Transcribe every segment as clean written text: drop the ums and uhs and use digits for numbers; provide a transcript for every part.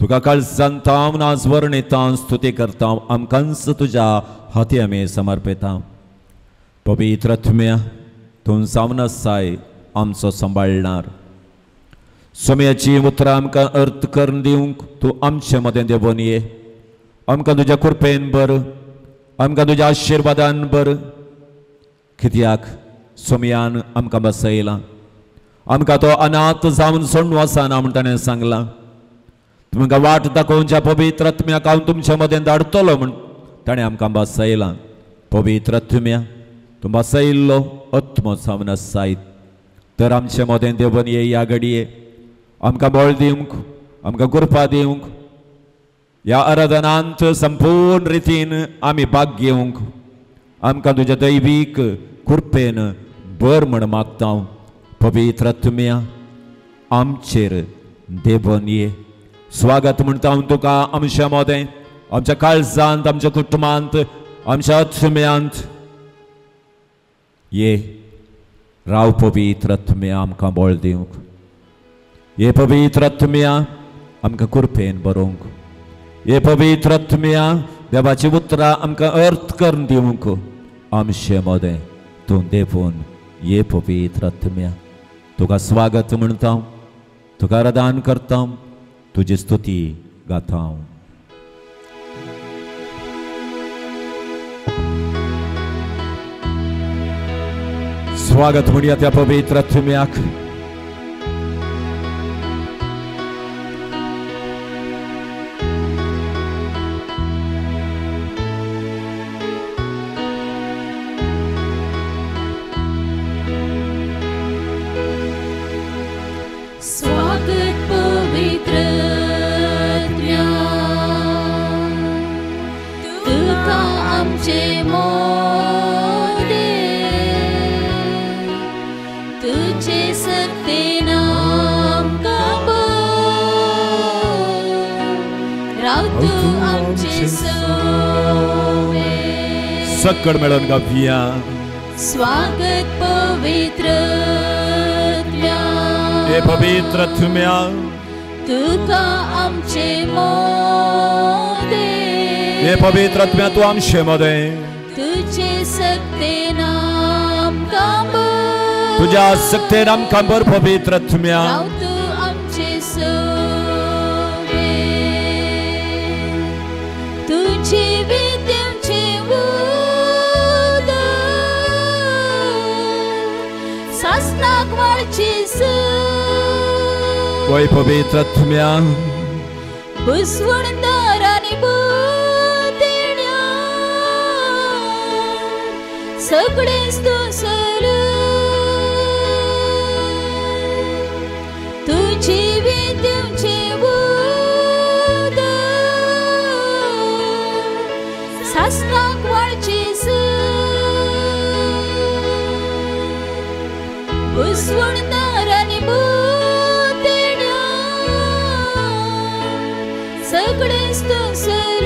तुका काळजान तावन आज वर्णिता स्तुती करता आमकांच तुज्या हाती आमी समर्पिता. पवित्र आत्म्या तूं जावन आसाय आमचो सांबाळणार. सोम्याची उतरां आमकां अर्थ करून दिवंक तूं आमचे मदें देंवोन ये. आमकां तुज्या कृपेन बर, आमकां तुज्या आशिर्वादान बर. कित्याक सोम्यान आमकां बसयलां, आमकां तो अनाथ जावन सोडून वचना म्हूण ताणें सांगलां. तुमकां वाट दाखोवच्या पवित्र आत्म्याक हांव तुमच्या मदें धाडटलो म्हूण ताणें आमकां बसयलां. पवित्र आत्म्या तूं बसयल्लो आत्मो जावन आसाय तर आमचे मदें देंवोन ये ह्या घडये. आमकां बळ दिवंक, आमकां कृपा दिवंक, ह्या आराधनांत संपूर्ण रितीन आमी भाग घेवंक आमकां तुज्या दैवीक कृपेन बर म्हण मागता. पवित्र आत्म्या आमचेर देंवोन ये. स्वागत म्हणटा हांव तुका आमच्या मदें, आमच्या काळजांत, आमच्या कुटुंबांत, आमच्या आत्म्यांत ये. राव पवित्र आत्म्या आमकां बळ दिवंक. ये पवित्र आत्म्या आमकां कृपेन बरोवंक. ये पवित्र आत्म्या देवाची उतरां आमकां अर्थ करून दिवंक आमचे मदें तूं देंवोन ये. पवित्र आत्म्या तुका स्वागत म्हणटा, तुका आराधन करता, तुजी स्तुती गाता. स्वागत म्हणया त्या पवित्र आत्म्याक. स्वागत पवित्र आत्म्या तुका आमचे मोदे तुझे सक्तेन आमकां बर राव तूं आमचे सोवे. सकड मेळोवन गावया. स्वागत पवित्र आत्म्या हे पवित्र आत्म्या तुका आमचे मोदे हे पवित्र आत्म्या तूं आमचे मदें तुझे सक्तेन आमकां बर तुज्या सक्तेन आमकां बर. पवित्र आत्म्या राव तूं आमचे सोवे. तुझी विद्येचे उदक सासणाक वाळची वय पवित्र आत्म्या बुसवणदार आनी बुदेण्या सगळेच तूं सर तुझी विद्येचे उदक सासणाक वाळची बुसवणदार आनी बुदेण्या सगळेच तूं सर.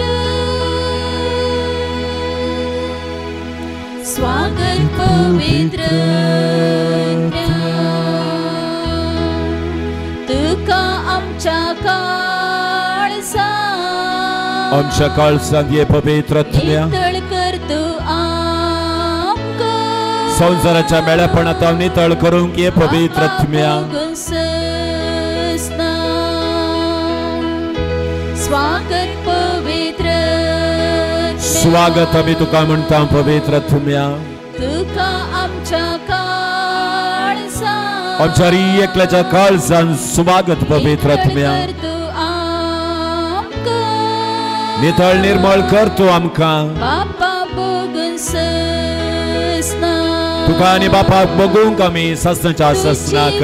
स्वागत पवित्र आत्म्या तुका आमच्या काळजांत आमच्या काळजांत ये पवित्र आत्म्या नितळ कर तूं आमकां संवसाराच्या मेळेपणांत नितळ करूंक ये पवित्र आत्म्या. स्वागत पवित्र स्वागत आमी तुका म्हणटा पवित्र आत्म्या तुका आमच्या काळजांत आमच्या एकल्याच्या काळजांत स्वागत पवित्र आत्म्या. नितळ निर्मळ कर तूं आमकां. बापा बघून ससना तुका आनी बापाक बघूंक आमी ससनाच्या ससनाक.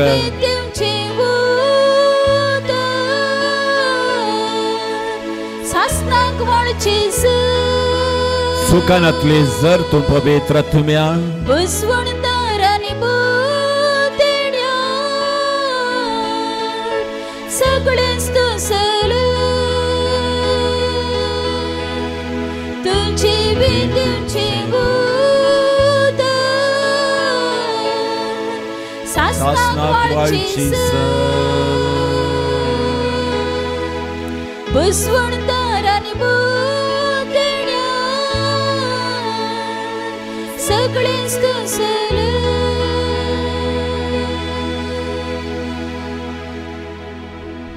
सासणाक वाळची सुखानातली जर तूं पवित्र आत्म्या बुसवणदार आनी बुदेण्या सगळेच तूं सर तुझी विद्येचे उदक सासणाक वाळची बसवणदार आनी बोतेण्या सगळेंच तूं चलय.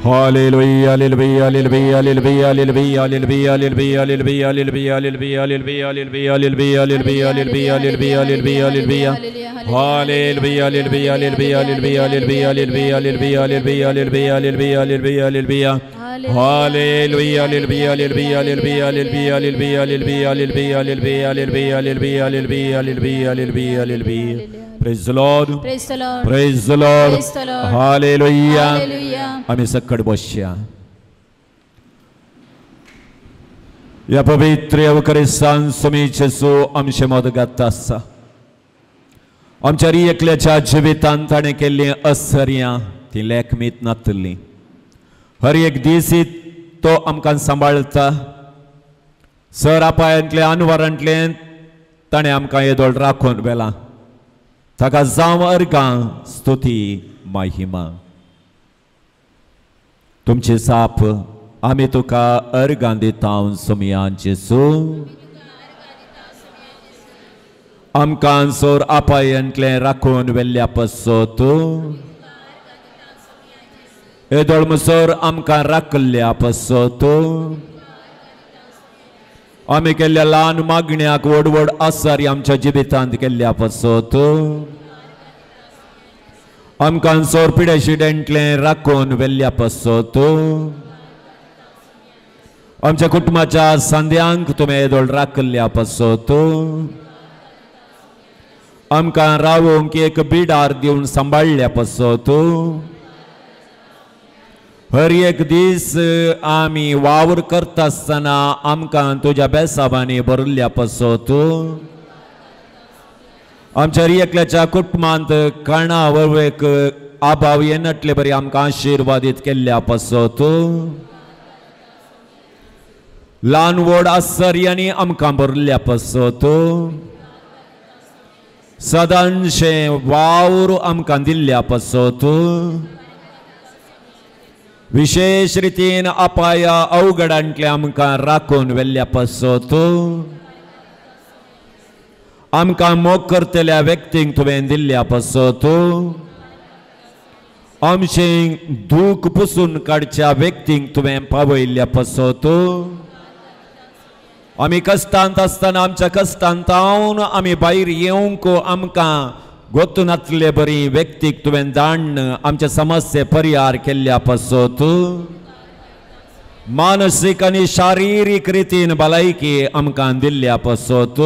Hallelujah, hallelujah, hallelujah, hallelujah, hallelujah, hallelujah, hallelujah, hallelujah, hallelujah, hallelujah, hallelujah, hallelujah, hallelujah, hallelujah, hallelujah, hallelujah, hallelujah. Hallelujah, hallelujah, hallelujah, hallelujah, hallelujah, hallelujah, hallelujah, hallelujah, hallelujah, hallelujah. Hallelujah, hallelujah, hallelujah, hallelujah, hallelujah, hallelujah, hallelujah, hallelujah, hallelujah, hallelujah, hallelujah, hallelujah, hallelujah, hallelujah. Praise the Lord. Praise the Lord. Praise the Lord. Praise the Lord. Hallelujah. Hallelujah. आमी सकट बसया. ह्या पवित्र येवकरिस्तान सुमी जेजू आमचे मदगत आसा. आमच्या एकल्याच्या जिवितांत ताणें केल्लीं असर्यां ती लेखमीत नातली. हर एक दीस तो आमकां सांबाळता. सर आपायांतलें अनवरांतलें ताणें आमकां येदोळ राखून व्हेलां. ताका जावं अर्गां स्तुती महिमा. तुमची साप आमी तुका अर्गां दिता सोमया जेजू. आमकां सोर आपायांतलें राखून व्हेल्ल्या पसत येदोळ मुसोर आमकां राखल्ल्या पसत आमी केल्ल्या ल्हान मागण्याक व्हड व्हड आसारी आमच्या जिवितांत केल्ल्या पसत आमकां सोर पिडेशिडेंतलें राखून व्हेल्ल्या पसत आमच्या कुटुंबाच्या सांद्यांक तुमी येदोळ राखल्ल्या पसत आमकां रावोंक एक बिडार दिवन सांबाळ्ळ्या पसत हर एक दीस आमी वावर करता आसतना आमकां तुज्या बेसाबांनी भरिल्ल्या पसत आमच्या एकल्याच्या कुटुंबांत काणा वळवेक आभाव येनाटले बरी आमकां आशिर्वादीत केल्ल्या पसत ल्हान व्हड आसर्यांनी आमकां भरिल्ल्या पसत सदांशें वावर आमकां दिल्ल्या पसत विशेष रितीन अपाया अवघडांतले आमकां राखून व्हेल्ल्या पसत आमकां मोग करतल्या व्यक्तींक तुवें दिल्ल्या पसत आमचें दूख पुसून काडच्या व्यक्तींक तुवें पावयल्ल्या पसत आमी कश्टांत आसतना आमच्या कश्टांत आमी भायर येवंक आमकां गोतून नातले बरी व्यक्तीक तुवें दाण्ण आमच्या समस्ये परिहार केल्ल्या पसत मानसीक आनी शारिरीक रितीन भलायकी आमकां दिल्ल्या पसत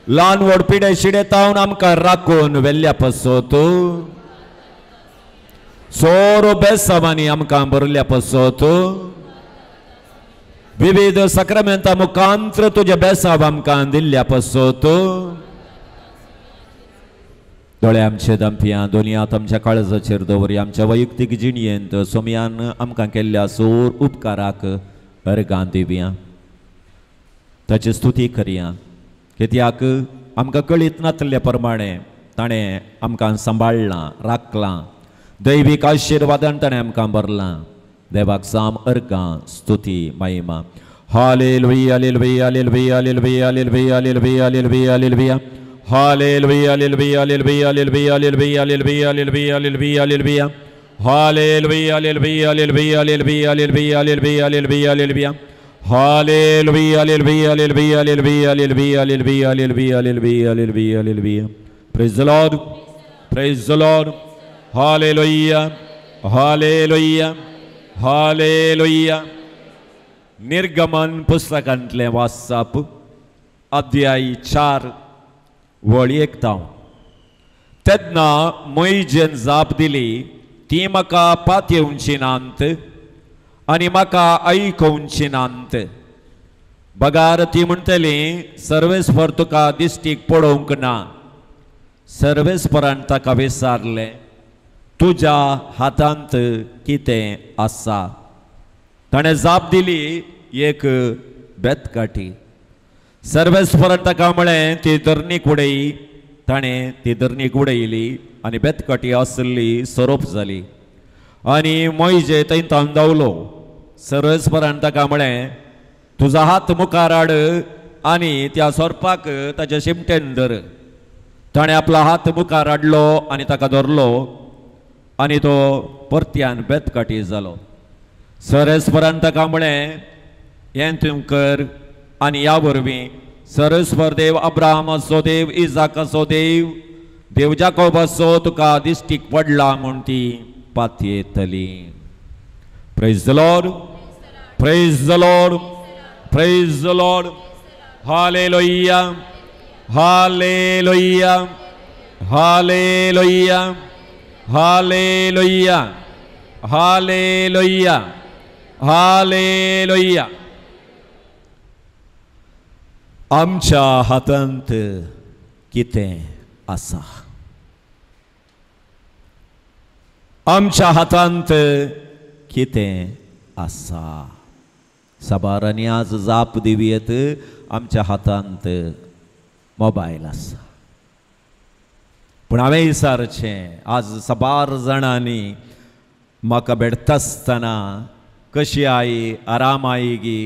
ल्हान व्हड पिडे शिडेतावन आमकां राखून व्हेल्ल्या पसत सोरो बेसावांनी आमकां भरल्या पसत विविध साक्रामेंता मुखांत्र तुजे बेसाव आमकां दिल्ल्या पसत दोळे आमचे दमपियां दोनी हात आमच्या काळजाचेर दवरी. आमच्या वैयक्तीक जिणयेंत सोमयान आमकां केल्ल्या सोर उपकाराक अर्गां दिवया. ताची स्तुती करया कित्याक आमकां कळीत नातल्या प्रमाणे ताणें आमकां सांबाळ्ळां राखलां. दैवीक आशिर्वादान ताणें आमकां भरलां. देवाक साम अर्गां स्तुती महिमा. Hallelujah, hallelujah, hallelujah, hallelujah, hallelujah, hallelujah, hallelujah, hallelujah. Hallelujah, hallelujah, hallelujah, hallelujah, hallelujah, hallelujah, hallelujah, hallelujah, hallelujah. Hallelujah, hallelujah, hallelujah, hallelujah, hallelujah, hallelujah, hallelujah, hallelujah. Hallelujah, hallelujah, hallelujah, hallelujah, hallelujah, hallelujah, hallelujah, hallelujah, hallelujah, hallelujah. Praise the Lord. Praise the Lord. Hallelujah. Hallelujah. Hallelujah. निर्गमन पुस्तकांतलें वाचप अध्याय 4 वळ 1. तेन्ना मोयजेन जाप दिली, ती म्हाका पातयेवची नात आनी म्हाका आयकोवची नात. बगार ती म्हणटली, सर्वेस्पर तुका दिश्टीक पळोवंक ना. सर्वेस्परान ताका विचारलें, तुज्या हातांत कितें आसा? ताणें जाप दिली, एक बेतकाठी. सर्वेस्परान ताका म्हळें, ती धरणीक उडय. ताणें ती धरणीक उडयली आनी बेतकाठी आसली सोरोप जाली आनी मोयजे थंय तांदावलो. सरस्परान ताका म्हळें तुजो हात मुखार हाड आनी त्या सोरपाक ताच्या शिमटेन धर. ताणें आपलो हात मुखार हाडलो आनी ताका धरलो आनी तो परत्यान बेतकाटी जालो. सरस्परान ताका म्हळें हें तूं कर आनी ह्या वरवीं सरस्पर देव अब्राहमाचो देव, इजाकाचो देव, देव जाकोबाचो तुका दिश्टीक पडला म्हूण ती पातयेतली. Praise the Lord, praise the Lord, praise the Lord. Hallelujah, hallelujah, hallelujah, hallelujah, hallelujah, hallelujah. आमच्या हातांत कितें आसा? आमच्या हातांत कितें आसा? साबारांनी आज जाप दिवयेत, आमच्या हातांत मोबायल आसा. पूण हांवें विचारचें, आज साबार जाणांनी म्हाका भेटता आसतना कशी आई, आराम आई गी,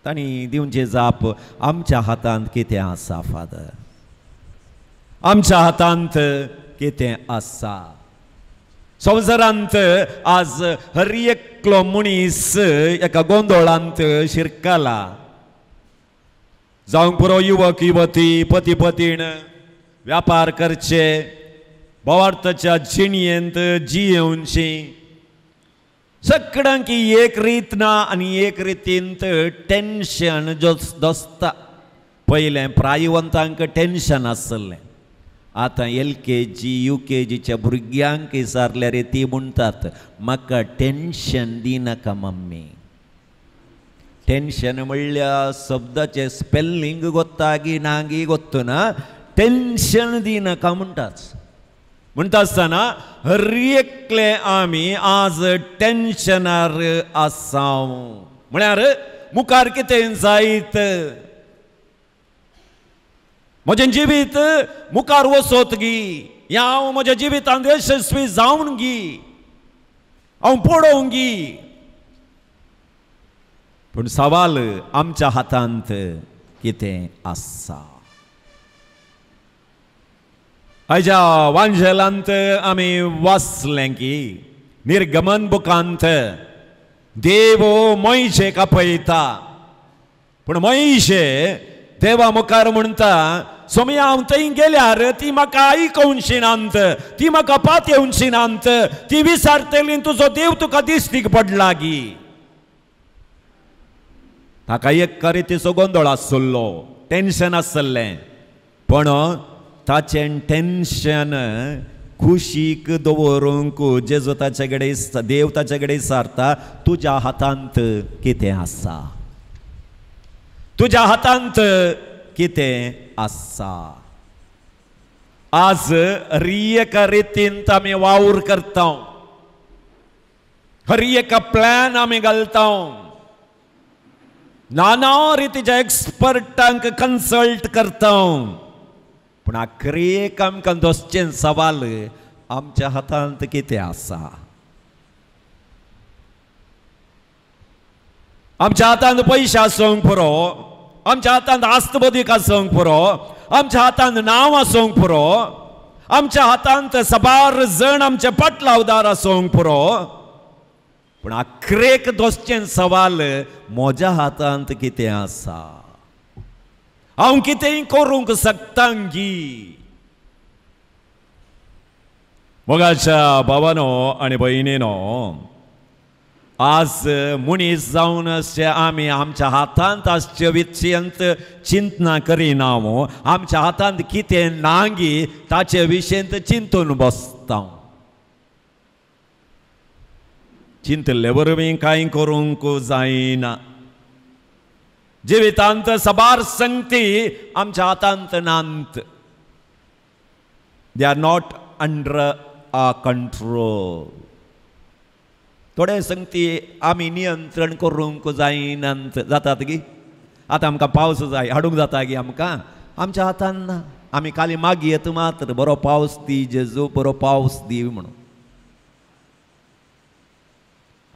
तांणी दिवचे जाप आमच्या हातांत कितें आसा फादर? आमच्या हातांत कितें आसा? संवसारांत आज हर एकलो मनीस एका गोंदळांत शिरकला. जावंक पुरो युवक युवती, पती पतीण, व्यापार करचे, भावार्थाच्या जिणयेंत जियेवची, सगळ्यांक एक रीत ना आनी एक रितींत टेन्शन दोसता. पयलें प्रायवंतांक टेन्शन आसलें, आतां LKG UKGच्या भुरग्यांक विचारल्यार ती म्हणटात म्हाका टेन्शन दिनाका मम्मी. टेन्शन म्हणल्यार शब्दाचें स्पेल्लिंग गोत्ता गी ना गी गोत्तना टेन्शन दिनाका म्हणटात. म्हणटा आसतना हर एकले आमी आज टेन्शनार आसा. म्हळ्यार मुखार कितें जायत, म्हजें जिवीत मुखार वचत गी, या हांव म्हज्या जिवितांत यशस्वी जावन गी, हांव पडोवंक गी. पूण सवाल आमच्या हातांत कितें आसा? आयच्या वांजेलांत आमी वाचलें की निर्गमन बुकांत देव मोयशेक आपयता, पूण मोयशे देवा मुखार म्हणटा सोमया हांव थंय गेल्यार ती म्हाका आयकोवची नात, ती म्हाका पातयेवची नात, ती विचारतली तुजो देव तुका दिश्टीक पडला गी. ताका एक रितीचो गोंदळ आसलो, टेन्शन आसलें, पूण ताचें टेन्शन कुशीक दवरूंक जेजू ताचे कडेन, देव ताचे कडेन विचारता तुज्या हातांत कितें आसा? तुज्या हातांत कितें आसा? आज एका रितीन आमी वावर करता, हर एका प्लॅन आमी घालता, नाना रितीच्या एक्सपर्टांक कन्सल्ट करता, पूण आखरेक आमकां दोसचें सवाल आमच्या हातांत कितें आसा? आमच्या हातांत पयशे आसूंक पुरो, आमच्या हातांत आस्तबदीक आसूंक पुरो, आमच्या हातांत नांव आसूंक पुरो, आमच्या हातांत साबार जण आमचे पाटलावदार आसूंक पुरो, पूण आखरेक दोसचें सवाल म्हज्या हातांत कितें आसा? हांव कितेंय करूंक शकता गी? मोगाच्या भावानो आनी भयणीनो, आज मनीस जावन अशें आमी आमच्या हातांत आसचे विशयंत चिंतना करिना, आमच्या हातांत कितें ना गी ताचे विशयंत चिंतून बसता. चिंतले वरवीं कांय करूंक जायना. जिवितांत साबार संगती आमच्या हातांत नात. They are not under our control. थोडे संगती आमी नियंत्रण करूंक जायनात. जातात गी? आतां आमकां पावस जाय, हाडूंक जाता गी आमकां? आमच्या हातान ना. आमी खाली मागयेत मात्र, बरो पावस दी जेजू, बरो पावस दी म्हणून.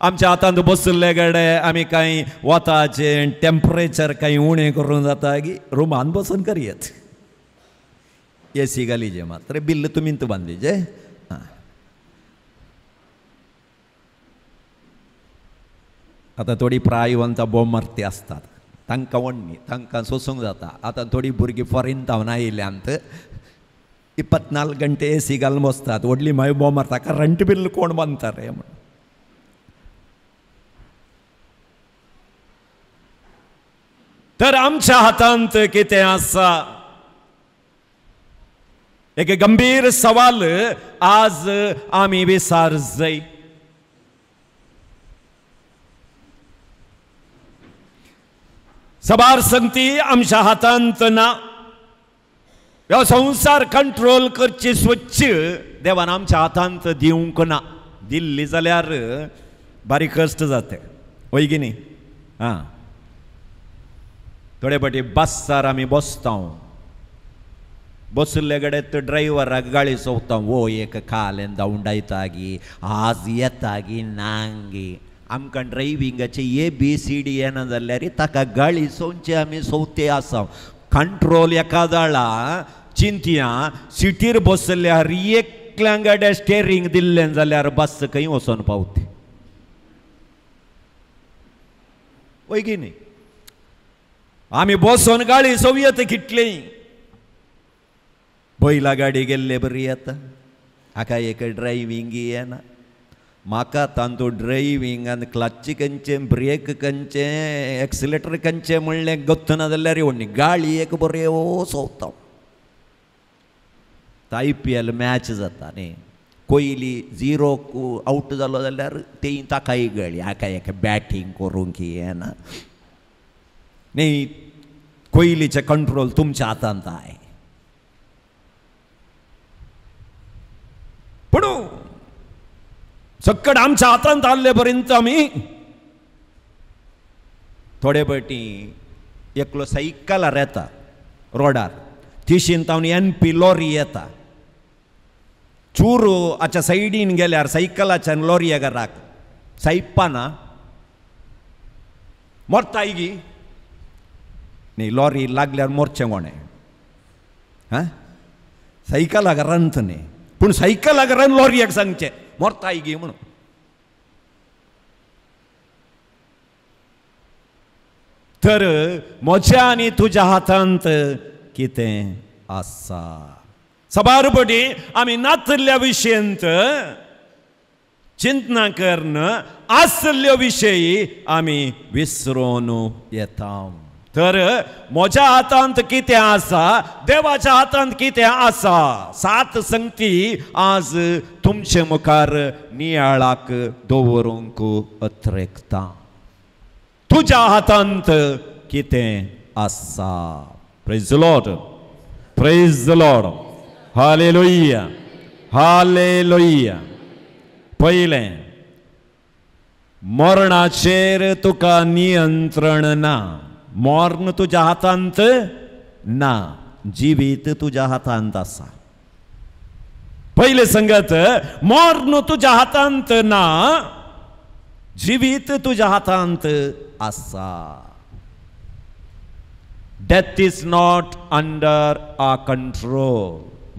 आमच्या हातांत बशिल्ले कडेन आमी कांय वताचें टेम्परेचर कांय उणें करूंक जाता की रुमान बसून करयत. एसी घालीजे मात्र बिल्ल तुमींत बांदलीजे. आतां थोडी प्रायवंत बोमार्ती आसतात, तांकां वण्णी तांकां सोसूंक जाता. आतां थोडी भुरगीं फॉरेन धांवन आयिल्ल्यांत 24 घंटे एसी घालून बसतात. व्हडली मागीर बोम मारता, करंट बिल कोण बांदता रे म्हण. तर आमच्या हातांत कितें आसा? एक गंभीर सवाल आज आमी विचार जाय. सबार संगती आमच्या हातांत ना. ह्यो संवसार कंट्रोल करची स्वच्छ देवान आमच्या हातांत दिवंक ना. दिल्ली जाल्यार बारीक कश्ट जाते, वय की न्ही? आं, थोडे फावटी बस्सार आमी बसता, बशिल्ले कडेन तो ड्रायव्हराक गाळी सोदता, वो एक कालें धांवडायता गी, आज येता गी नांगी. आमकां ड्रायव्हिंगाचे ए बी सी डी येना जाल्यार ताका गाळी सोवचे आमी सोवते आसा. कंट्रोल एकादाळा चिंतया, सिटीर बसल्यार एकल्यांगडे स्टेरींग दिल्लें जाल्यार बस खंय वचोन पावते, वय की न्ही? आमी बसोन गाळी सोवयत कितली. बैला गाडी गेल्ले बरी येता, हाका एक ड्रायव्हिंग येना. म्हाका तांतू ड्रायव्हिंग आनी क्लच खंयचें, ब्रेक खंयचें, एक्सिलेटर खंयचें म्हणलें गत्तना जाल्यार व्हडली गाळी एक बऱ्यो सोवता. I P L match जाता न्ही, कोयली 0 आवट जालो जाल्यार तेय ताकाय गाळी, हाका एक बॅटींग करूंक येना न्ही. कोयलीचें कंट्रोल तुमच्या हातांत आहे. पूण सक्कड आमच्या हातांत आहले पर्यंत आमी थोडे फावटी एकलो सायकलार येता रोडार, तिशीन तावन एन पी लॉरी येता, चूर हाच्या सायडीन गेल्यार सायकलाच्यान लॉरी घराक सायपाना मरताय गी न्ही. लॉरी लागल्यार मोरचें कोणें? हां, सायकला घरांत न्ही, पूण सायकला घरान लॉरियाक सांगचें मोरताय गी म्हणून. तर म्हज्या आनी तुज्या हातांत कितें आसा? सबार पटी आमी नातल्ल्या विशयंत चिंतना करून आसल्ल्यो विशयी आमी विसरून येता. तर म्हज्या हातांत कितें आसा, देवाच्या हातांत कितें आसा? 7 संगती आज तुमचे मुखार नियाळाक दवरूंक अत्रेकता. तुज्या हातांत कितें आसा? Praise the Lord, praise the Lord, hallelujah, hallelujah. पयलें, मरणाचेर तुका नियंत्रण ना. मर्ण तुज्या हातांत ना, जिवीत तुज्या हातांत आसा. पयलें संगत, मर्ण तुज्या हातांत ना, जिवीत तुज्या हातांत आसा. Death is not under our control,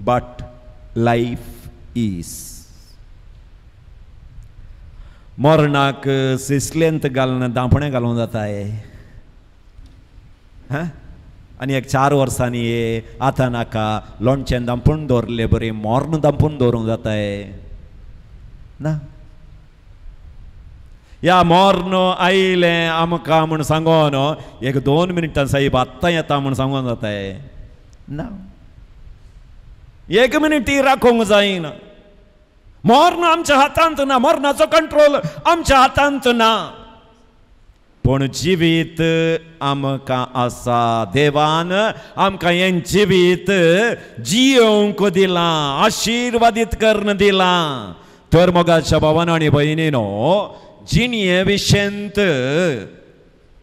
but life is. मरणाक सिसलेंत घालून दांपणें घालूंक जाता हां. आनी एक 4 वर्सांनी ये आतां नाका लोणचें दांपून दवरलें बरें, मर्ण दांपून दवरूंक जाता ना. ह्या मर्ण आयलें आमकां म्हूण सांगोन एक 2 मिनटां साहेब आत्तां येता म्हूण सांगोन जाता ना. 1 मिनटी राखूंक जायना. मर्ण आमच्या हातांत ना, मरणाचो कंट्रोल आमच्या हातांत ना, पूण जिवीत आमकां आसा. देवान आमकां हें जिवीत जियोवंक दिलां, आशिर्वादीत करून दिलां. तर मोगाच्या भावान आनी भयणीनो, जिणये विशयंत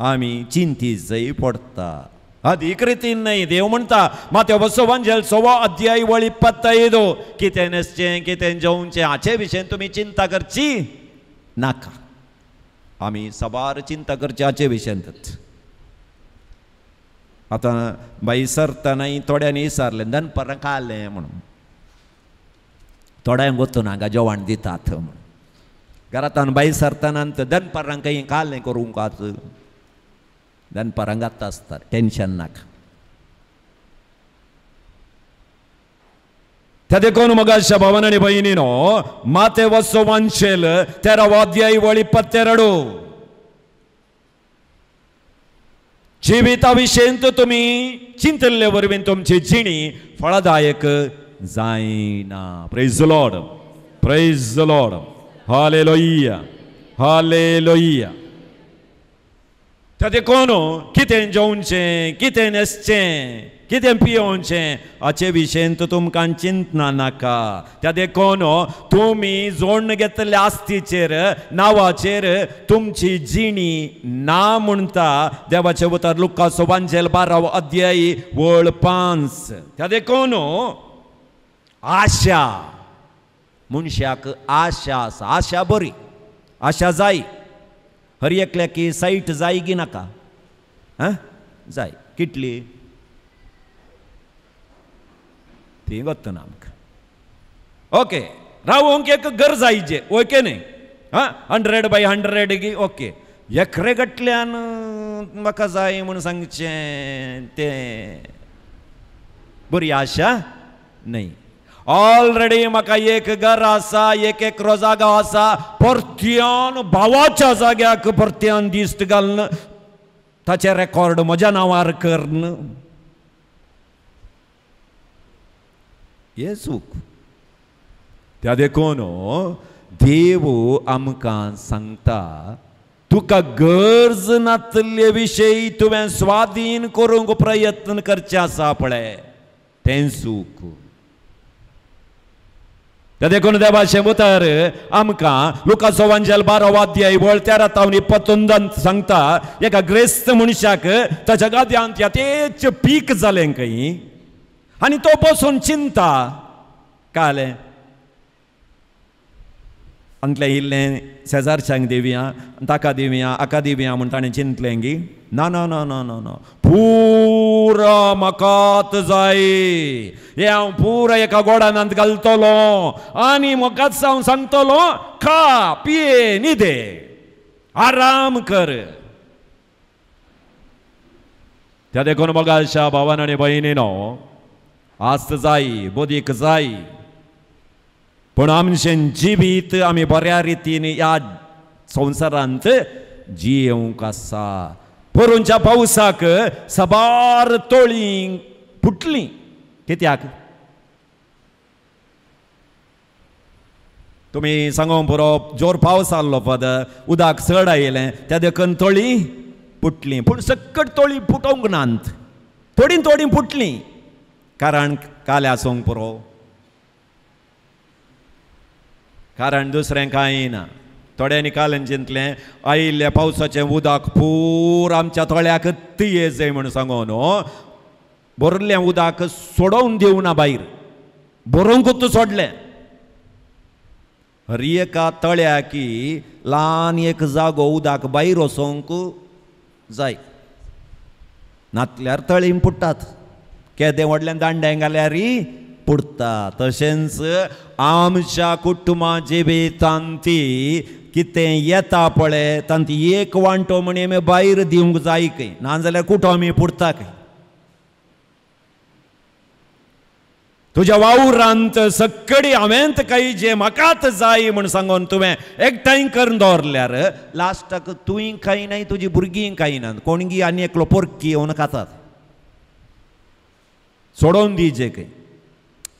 आमी चिंतीत जाय पडटा. अधिक रितीन न्हय. देव म्हणटा मात्यो बसवांजेल 1.25 अध्याय वळी 25, कितें न्हेसचें कितें जेवचें हाचे विशयन तुमी चिंता करची नाका. आमी साबार चिंता करची हाचे विशयांतच. आतां बाई सरतनाय थोड्यांनी विचारलें दनपारां खालें म्हणून, थोड्यांक वचून हांगा जेवण दितात म्हणून. घरांत बाई सरतना दनपारां खंय खालें करूंक आज दनपारां घात आसता, टेंशन नाका. त्या देखून मगाशा भावान आनी भयणीनो माते वसो वांशेल 13 अध्याय वळी 22 जिविता विशयंत तुमी चिंतल्ले वरवीं तुमची जिणी फळदायक जायना. Praise the Lord, praise the Lord, hallelujah, hallelujah. त्या देखून कितें जेवचें, कितें न्हेसचें, कितें पियोवचें हाचे विशयंत तुमकां चिंतना नाका. त्या देखून तुमी जोडून घेतल्या आस्तीचेर नांवाचेर तुमची जिणी ना म्हणटा देवाचें उतर लुकास वांजेल 12 अध्याय वळ 5. त्या देखून आशा, मनशाक आशा आसा, आशा बरी, आशा जाय. हर एकल्याक सायट जाय की नाका? आं जाय. कितली ती वतना आमकां. ओके, रावोंक एक घर जायचे, ओके न्ही? आं 100 बाय 100 की ओके. एकरे गटल्यान म्हाका जाय म्हूण सांगचें तें बरी आशा न्ही. ऑलरेडी म्हाका एक घर आसा, एक एकरो जागो आसा, परत्यान भावाच्या जाग्याक परत्यान दिश्ट घालून ताचें रेकॉर्ड म्हज्या नांवार करून हें चूक. त्या देखून देव आमकां सांगता तुका गरज नातले विशयी तुवें स्वाधीन करूंक प्रयत्न करचें आसा पळय, तें चूक. त्या देखून देवाचें उतर आमकां लुकास वांजेल 12 अध्याय वळ 13 तावन 29 सांगता एका ग्रेस्त मनशाक ताच्या गाद्यांत तेच पीक जालें खंय आनी तो बसून चिंता कालें अंतलें इल्लें शेजारच्यांक दिवया, ताका दिवया, हाका दिवया म्हूण ताणें चिंतलें गी ना ना ना ना ना ना पुरा म्हाकात जाय, हें हांव पुरा एका गोडानांत घालतलो आनी म्हाकाच हांव सांगतलो खा पिये न्हिदे आराम कर. त्या देखून मोगाच्या भावान आनी भयणीनो आस्त जाय, बोदीक जाय, पूण आमचें जिवीत आमी बऱ्या रितीन ह्या संवसारांत जियेवंक आसा. पोरूंच्या पावसाक साबार तोळीं फुटलीं. कित्याक? तुमी सांगोंक पुरो जोर पावस आसलो फादर, उदक चड आयलें त्या देखून तोळीं फुटलीं. पूण सकट तोळीं फुटोवंक नात, थोडीं थोडीं फुटलीं. कारण काले आसूंक पुरो, कारण दुसरें कांय ना. थोड्यांनी काल्यान चिंतलें आयिल्ल्या पावसाचें उदक पूर आमच्या तळ्याक ये जाय म्हूण सांगून भरिल्लें उदक सोडोवन दिवना भायर, भरोंकूच सोडलें. हर एका तळ्याकी ल्हान एक जागो उदक भायर वचोंक जाय, नातल्यार तळीं पुट्टात. केदें व्हडलें दांडें घाल्यार पुडटा. तशेंच आमच्या कुटुंबा जिवितांत कितें येता पळय तांत एक वांटो म्हण आमी भायर दिवंक जाय खंय, नाजाल्यार कुटो आमी पुरता खंय. तुज्या वावरांत सकडी हांवें काही जे म्हाकाच जाय म्हूण सांगून तुवें एकठांय करून दवरल्यार लास्टाक तुवें कांय नाय, तुजी भुरगीं कांय ना, कोणगी आनी एकलो पोरकी येवन खातात. सोडोवन दिवचें खंय.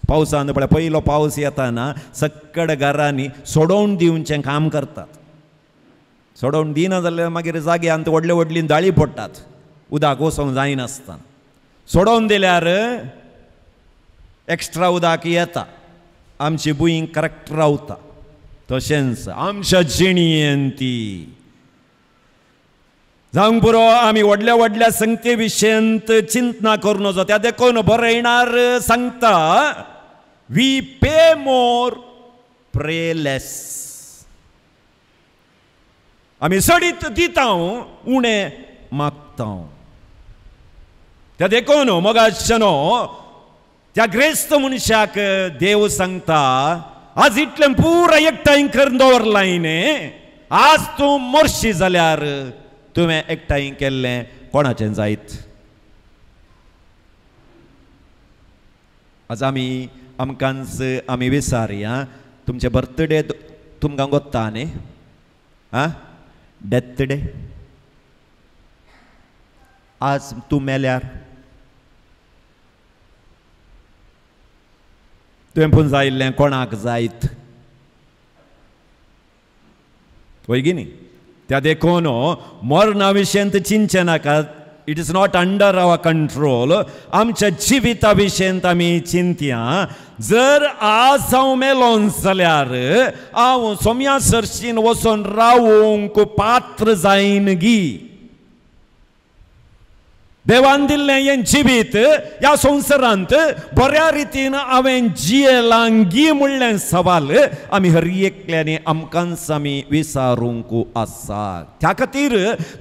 पावसान पळय पयलो पावस येताना सकड घरांनी सोडोवन दिवचें काम करतात. सोडोवन दिना जाल्यार मागीर जाग्यांत व्हडले व्हडलीं दाळी पडटात, उदक वचोंक जायनासतना. सोडोवन दिल्यार एक्स्ट्रा उदक येता, आमची भूंय करेक्ट रावता. तशेंच आमच्या जिणेंत ती जावंक पुरो आमी व्हडल्या व्हडल्या संगते विशयंत चिंतना करूं नजो. त्या देखून बरयणार सांगता we pay more pray less. आमी सडीत दिता उणें मागता. त्या देखून मोगाचेनो त्या ग्रेस्त मनशाक देव सांगता आज इतलें पुरा एकठांय करून दवरलां न्ही, आज तूं मरशी जाल्यार तुवें एकठांय केल्लें कोणाचें जायत? आज आमी आमकांच आमी विसारया. तुमचे बर्थडे तुमकां गोत्ता न्ही, आं डेथ डे आज तूं मेल्यार तुवें पुंजायिल्लें कोणाक जायत? वय गी न्ही? त्या देखून मरणा विशयंत चिंतचें नाका. It is not under our control. आमच्या जिविता विशयंत आमी चिंतया. जर आज हांव मेलो जाल्यार हांव सोम्या सरशीन वचून रावूंक पात्र जायन गी? देवान दिल्लें हें जिवीत ह्या संवसारांत बऱ्या रितीन हांवें जियेलां गी म्हणलें सवाल आमी हर एकल्यांनी आमकांच आमी विचारूंक आसा. त्या खातीर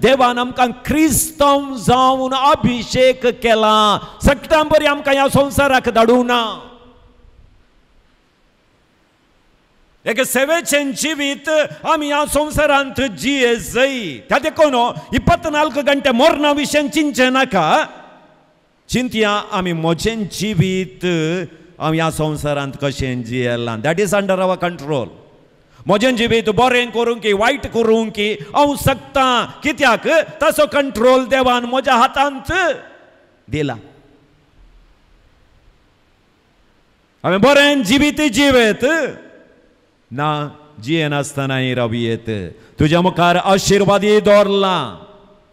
देवान आमकां क्रिस्तांव जावन अभिशेक केला. सगळ्यां बरी आमकां ह्या संवसाराक धाडूं ना. एक सेवेचें जिवीत आमी ह्या संवसारांत जिये जाय. त्या देखून 24 घंटे मरणा विशयन चिंतचें नाका. चिंतया आमी म्हजें जिवीत हांव ह्या संवसारांत कशें जियेलां, that is under our control. म्हजें जिवीत बरें करूंक की वायट करूंक की हांव शकता, कित्याक ताचो कंट्रोल देवान म्हज्या हातांत दिला. हांवें बरें जिवीत जिवेत ना जियेनासतनाय रावयेत. तुज्या मुखार आशिर्वादी दवरला,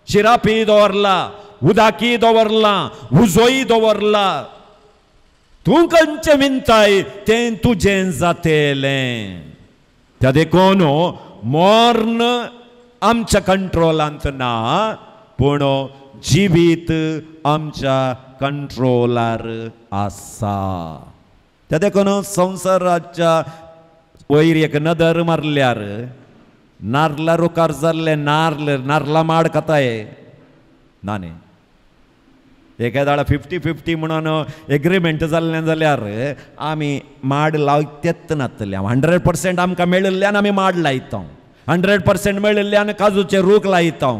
शिरापी दवरला, उदाकी दवरला, उजोय दवरला. तूं खंयचें विंताय तें तुजें जातेलें. त्या देखून मर्ण आमच्या कंट्रोलांत ना, पूण जिवीत आमच्या कंट्रोलार आसा. त्या देखून संवसाराच्या वयर एक नदर मारल्यार नारला रुखार जाल्ले नार्ल नारला माड खाताय ना न्ही. एका 50-50 म्हणून एग्रीमेंट जाल्लें जाल्यार आमी माड लायतेच नातले. 100% आमकां मेळिल्ल्यान आमी माड लायता, 100% मेळिल्ल्यान काजूचे रूख लायता.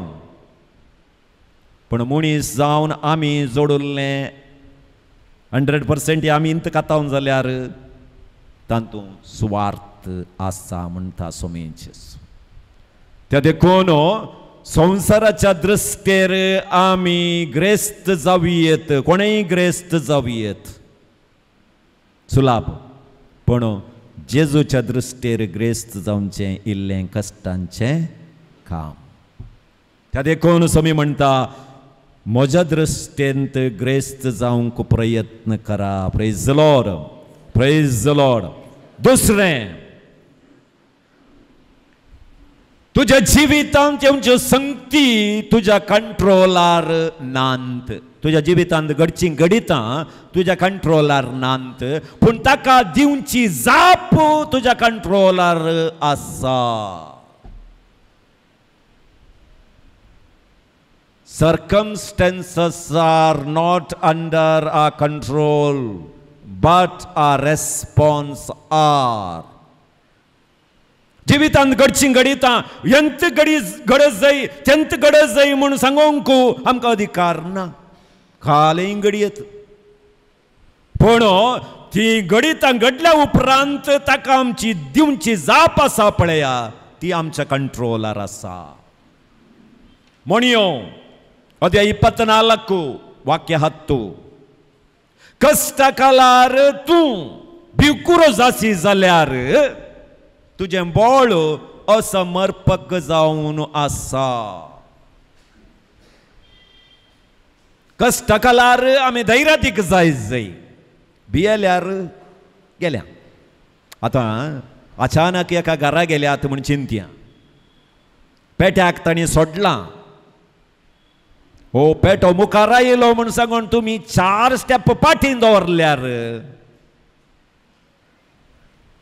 पूण मनीस जावन आमी जोडिल्लें 100% आमी इंत खातावन जाल्यार तातूंत सुवार्थ आसा म्हणटा सोमेचें. त्या देखून संवसाराच्या दृश्टेर आमी ग्रेस्त जावयेत, कोणेय ग्रेस्त जावयेत सुलाभ, पूण जेजूच्या दृश्टेर ग्रेस्त जावचें इल्लें कश्टांचें काम. त्या देखून सोमी म्हणटा म्हज्या दृश्टेंत ग्रेस्त जावंक प्रयत्न करा. Praise the Lord, praise the Lord. दुसरें, तुज्या जिवितांत येवच्यो संगती तुज्या कंट्रोलार नांत. तुज्या जिवितांत घडची घडितां तुज्या कंट्रोलार नांत, पूण ताका दिवची जाप तुज्या कंट्रोलार आसा. Circumstances are not under our control, but our response are. जिवितांत घडची घडितां यंत घडी गरज जाय तेंत गरज जाय म्हूण सांगूंक आमकां अधिकार ना. खालय घडयेत, पूण ती घडितां घडल्या उपरांत ताका आमची दिवची जाप आसा पळया, ती आमच्या कंट्रोलार आसा. म्हणयो अध्याय 24 वाक्य 10, कश्टा कालार तूं भिवकुरो जाशी जाल्यार तुजें बळ असमर्पक जावन आसा. कश्टा कालार आमी धैर्यातीक जाय जाय, भियेल्यार गेल्या. आतां अचानक एका घरा गेल्यात म्हूण चिंतया, पेट्याक तांणी सोडलां, हो पेटो मुखार आयलो म्हूण सांगून तुमी 4 स्टेप पाटीन दवरल्यार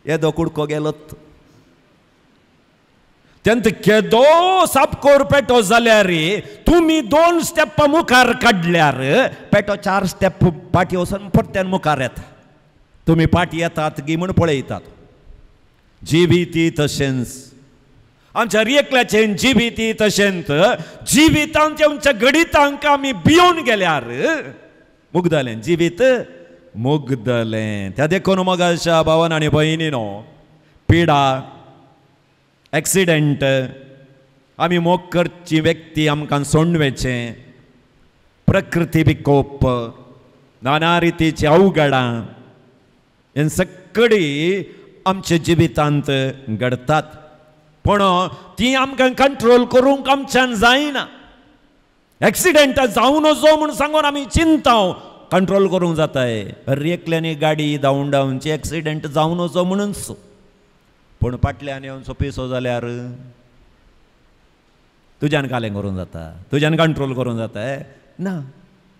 येदो कुडको गेलोत. तेंत केदो सापकोर पेटो जाल्यार तुमी 2 स्टेप मुखार काडल्यार पेटो 4 स्टेप पाटी वचून परत्यान मुखार येता. तुमी पाटी येतात गी म्हूण पळयतात. जिविती तशेंच आमच्या एकल्याचें जिविती तशेंच जिवितांत आमच्या घडितांक आमी भियोन गेल्यार मुगदलें जिवीत मुगदलें. त्या देखून मगाशा भावान आनी भयणीनो, पिडा, एक्सिडेंट, आमी मोग करची व्यक्ती आमकां सोडून वचचें, प्रकृती विकोप, नाना रितीची अवघडां हें सगळीं आमच्या जिवितांत घडतात. पूण ती आमकां कंट्रोल करूंक आमच्यान जायना. एक्सिडेंट जावं नजो म्हूण सांगून आमी चिंता कंट्रोल करूंक जाताय. हर एकल्यानी गाडी धांवन धांवची एक्सिडेंट जावं नजो म्हणूनच. पूण फाटल्यान येवन सोंपिसो जाल्यार तुज्यान कालें करूंक जाता, तुज्यान कंट्रोल करूंक जाता ना.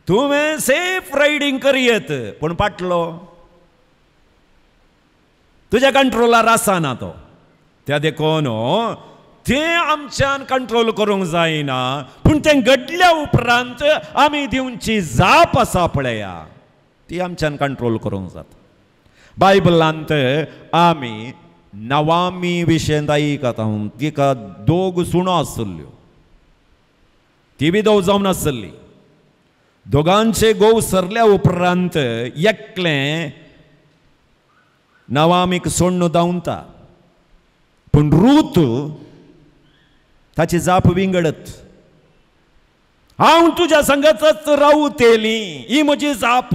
तुवें सेफ रायडींग करयत पूण फाटलो तुज्या कंट्रोलार आसना तो. त्या देखून तें आमच्यान कंट्रोल करूंक जायना. पूण तें घडल्या उपरांत आमी दिवची जाप आसा पळया, ती आमच्यान कंट्रोल करूंक जाता. बायबलांत आमी नवामी विशयंत आयकता. तिका 2 सुणो आसल्ल्यो, ती बी दोव जावन आसली. दोगांचे गोव सरल्या उपरांत एकलें नवामीक सोडून धांवता. पूण रूत ताची जाप विंगडत, हांव तुज्या संगतच रावतेली, ही म्हजी जाप.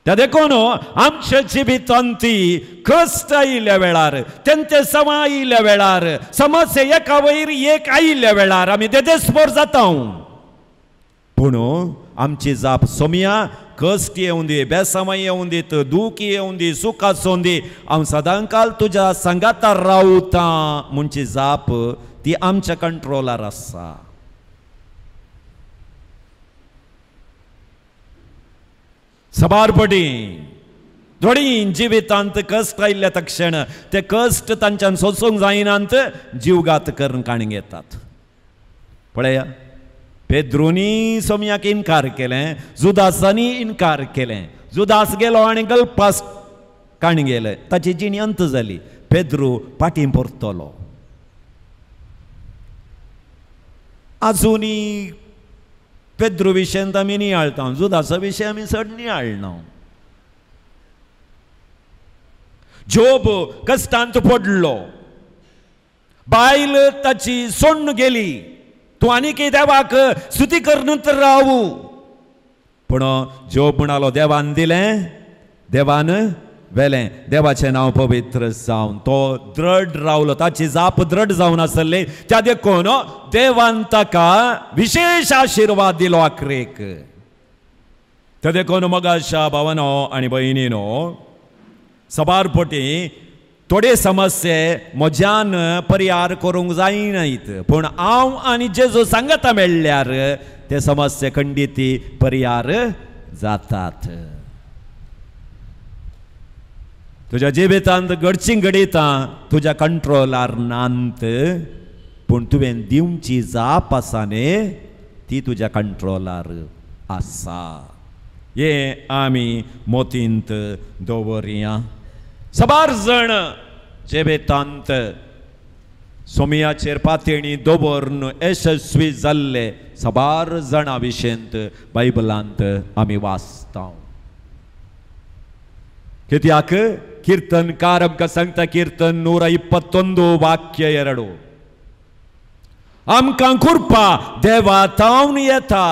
त्या देखून आमच्या जिवितांत ती कश्ट आयिल्ल्या वेळार, तेंचे समा आयिल्ल्या वेळार, समस्या एका वयर एक आयिल्ल्या वेळार आमी देदेस्पोर जाता. पूण आमची जाप सोमया, कश्ट येवन दी, बेसमा येवन दीत, दूख येवन दी, सूख आसूं दी, हांव सदांकाल तुज्या सांगाता रावतां म्हणची जाप ती आमच्या कंट्रोलार आसा. सबार पटी थोडी जिवितांत कश्ट आयिल्ल्या तक्षण ते कश्ट तांच्यान सोसूंक जायनात, जीवघात करून काणी घेतात. पळया, पेद्रूनी सोमयाक इनकार केलें, जुदासांनी इनकार केलें. जुदास गेलो आनी गल्पास काणी गेले, ताची जिणी अंत जाली. पेद्रू फाटीं परतलो. आजुनी पेद्रू विशयंत आमी नियाळटा, जुदासा विशय आमी चड नियाळना. जोब कश्टांत पडलो, बायल ताची सोडून गेली, तूं आनीक देवाक स्तुती करून तर रावू. पूण जोब म्हणालो, देवान दिलें, देवान वेलें, देवाचें नांव पवित्र जावन. तो दृढ रावलो, ताची जाप दृढ जावन आसली. त्या देखून देवान ताका विशेश आशिर्वाद दिलो आखरेक. त्या देखून मगाशा भावानो आनी भयणीनो, सबार पटी थोडे समस्ये म्हज्यान परिहार करूंक जायनात, पूण हांव आनी जेजू सांगता मेळ्ळ्यार ते समस्ये खंडीती परिहार जातात. तुज्या जिवितांत घडचीं घडितां तुज्या कंट्रोलार नात, पूण तुवें दिवची जाप आसा न्ही, ती तुज्या कंट्रोलार आसा. हें आमी मोतींत दवरया. सबार जण जिवितांत सोमयाचेर पातेणी दवरून यशस्वी जाल्ले सबार जाणां विशयंत बायबलांत आमी वाचता. कित्याक कीರ್ತनकार आमकां सांगता, कीರ್ತन 121 वाक्य 2, आमकां कृपा देवा तावन येता.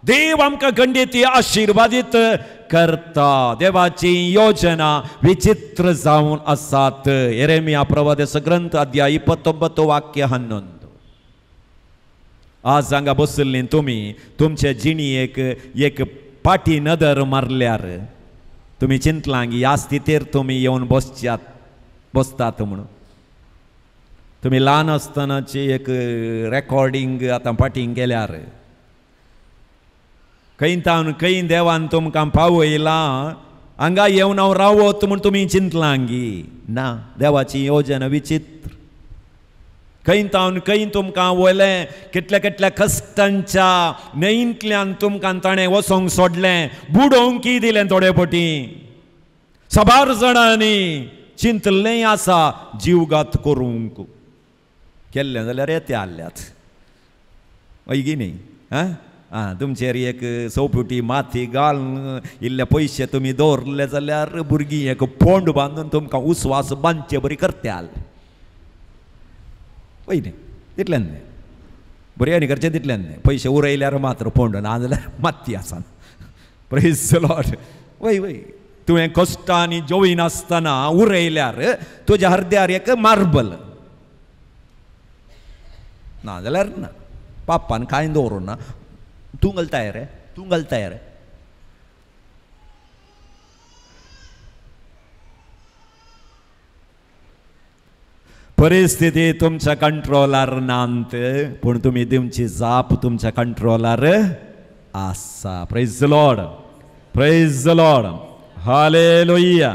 देव आमकां खंडीती आशिर्वादीत करता. देवाची योजना विचित्र जावन आसात. येरेमिया प्रवाद्याचो ग्रंथ अध्याय 29 वाक्य 11. आज हांगा बसल्ली तुमी तुमचे जिणेक एक पाटी नदर मारल्यार तुमी चिंतलां ह्या स्थितीर तुमी येवन बसच्यात बसतात म्हणून. तुमी ल्हान आसतनाची एक रेकॉर्डींग आतां पाटींग केल्यार खंय तावन खंय देवान तुमकां पावयलां, हांगा येवन हांव रावत म्हूण तुमी चिंतलां गी ना. देवाची योजना विचित्र. खंय तावन खंय तुमकां वयलें, कितल्या कितल्या कश्टांच्या न्हंयंतल्यान तुमकां ताणें वचोंक सोडलें, बुडोवंक दिलें थोडे पटी. साबार जाणांनी चिंतलें आसा जीवघात करूंक, केल्लें जाल्यार येते आहल्यात हय गी न्ही. आं आं तुमचेर एक चौपुटी माती घालून इल्ले पयशे तुमी दवरले जाल्यार भुरगीं एक फोंड बांदून तुमकां उस्वास बांदचे बरी करत्याल पय न्ही, तितल्यान न्ही बरें करचें तितल्यान न्ही, पयशे उरयल्यार मात्र फोंड ना जाल्यार माती आसा. Praise the Lord. वय वय तुवें कश्टांनी जेवयनासतना उरयल्यार तुज्या हरद्यार एक मार्बल ना जाल्यार ना, पापान कांय दवरूं ना. तूं घालताय रे, तूं घालताय रे. परिस्थिती तुमच्या कंट्रोलार नात, पूण तुमी दिवची जाप तुमच्या कंट्रोलार आसा. Praise the Lord, praise the Lord, hallelujah,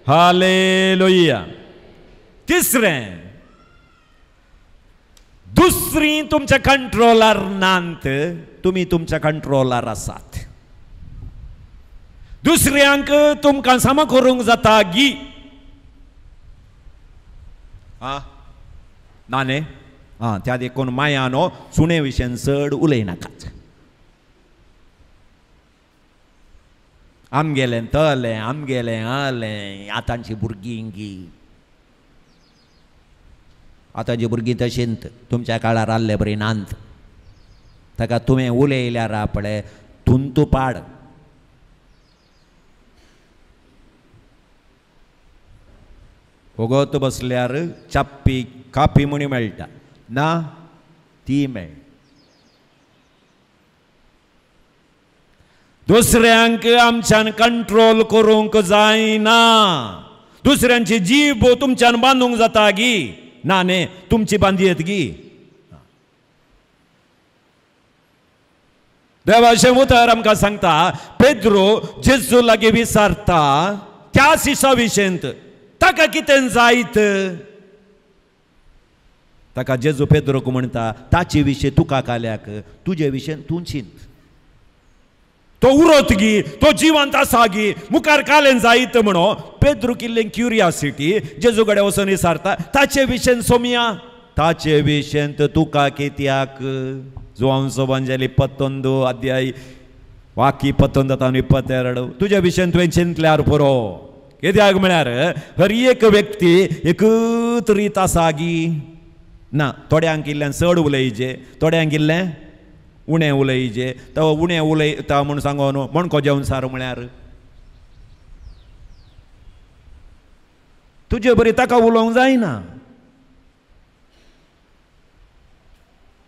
hallelujah. तिसरें, दुसरी तुमच्या कंट्रोलार नात, तुमी तुमच्या कंट्रोलार आसात. दुसऱ्यांक तुमकां सामा करूंक जाता गी आं ना न्ही. आं त्या देखून माया न्हू सुणे विशयान चड उलयनाकात. आमगेलें तलें, आमगेलें आलें, आतांची भुरगीं गी, आतांची भुरगीं तशींत तुमच्या काळार आहले बरी नात. ताका तुवें उलयल्यार पळय तुंतू पाड. वोगोत बसल्यार चाप्पी कापी म्हणी मेळटा ना, ती मेळ. दुसऱ्यांक आमच्यान कंट्रोल करूंक जायना. दुसऱ्यांची जीब तुमच्यान बांदूंक जाता गी ना न्ही, तुमची बांदयेत गी. देवाचें उतर आमकां सांगता, पेद्रो जेजू लागीं विचारता त्या सिसा विशेंत ताका कितें जायत. ताका जेजू पेद्रोक म्हणटा ताचे विशय तुका काल्याक, तुजे विशयन तूं चिंत. तो उरत गी, तो जिवंत आसा गी, मुखार कालें जायत म्हणो. पेद्रोक इल्लें क्युरियासिटी, जेजू कडेन वचून विचारता ताचे विशयन सोमया, ताचे विशयन तुका कित्याक. जुवांचो वांजेली 19 अध्याय वाकी 19 22, तुज्या विशयन तुवें चिंतल्यार पुरो. कित्याक म्हळ्यार हर एक व्यक्ती एकूच रीत आसा गी ना. थोड्यांक इल्ल्यान चड उलयचे, थोड्यांक इल्लें उणें उलयचे. तो उणें उलयता म्हूण सांगो न्हू मणको जेवन सार म्हळ्यार तुजे बरी ताका उलोवंक जायना,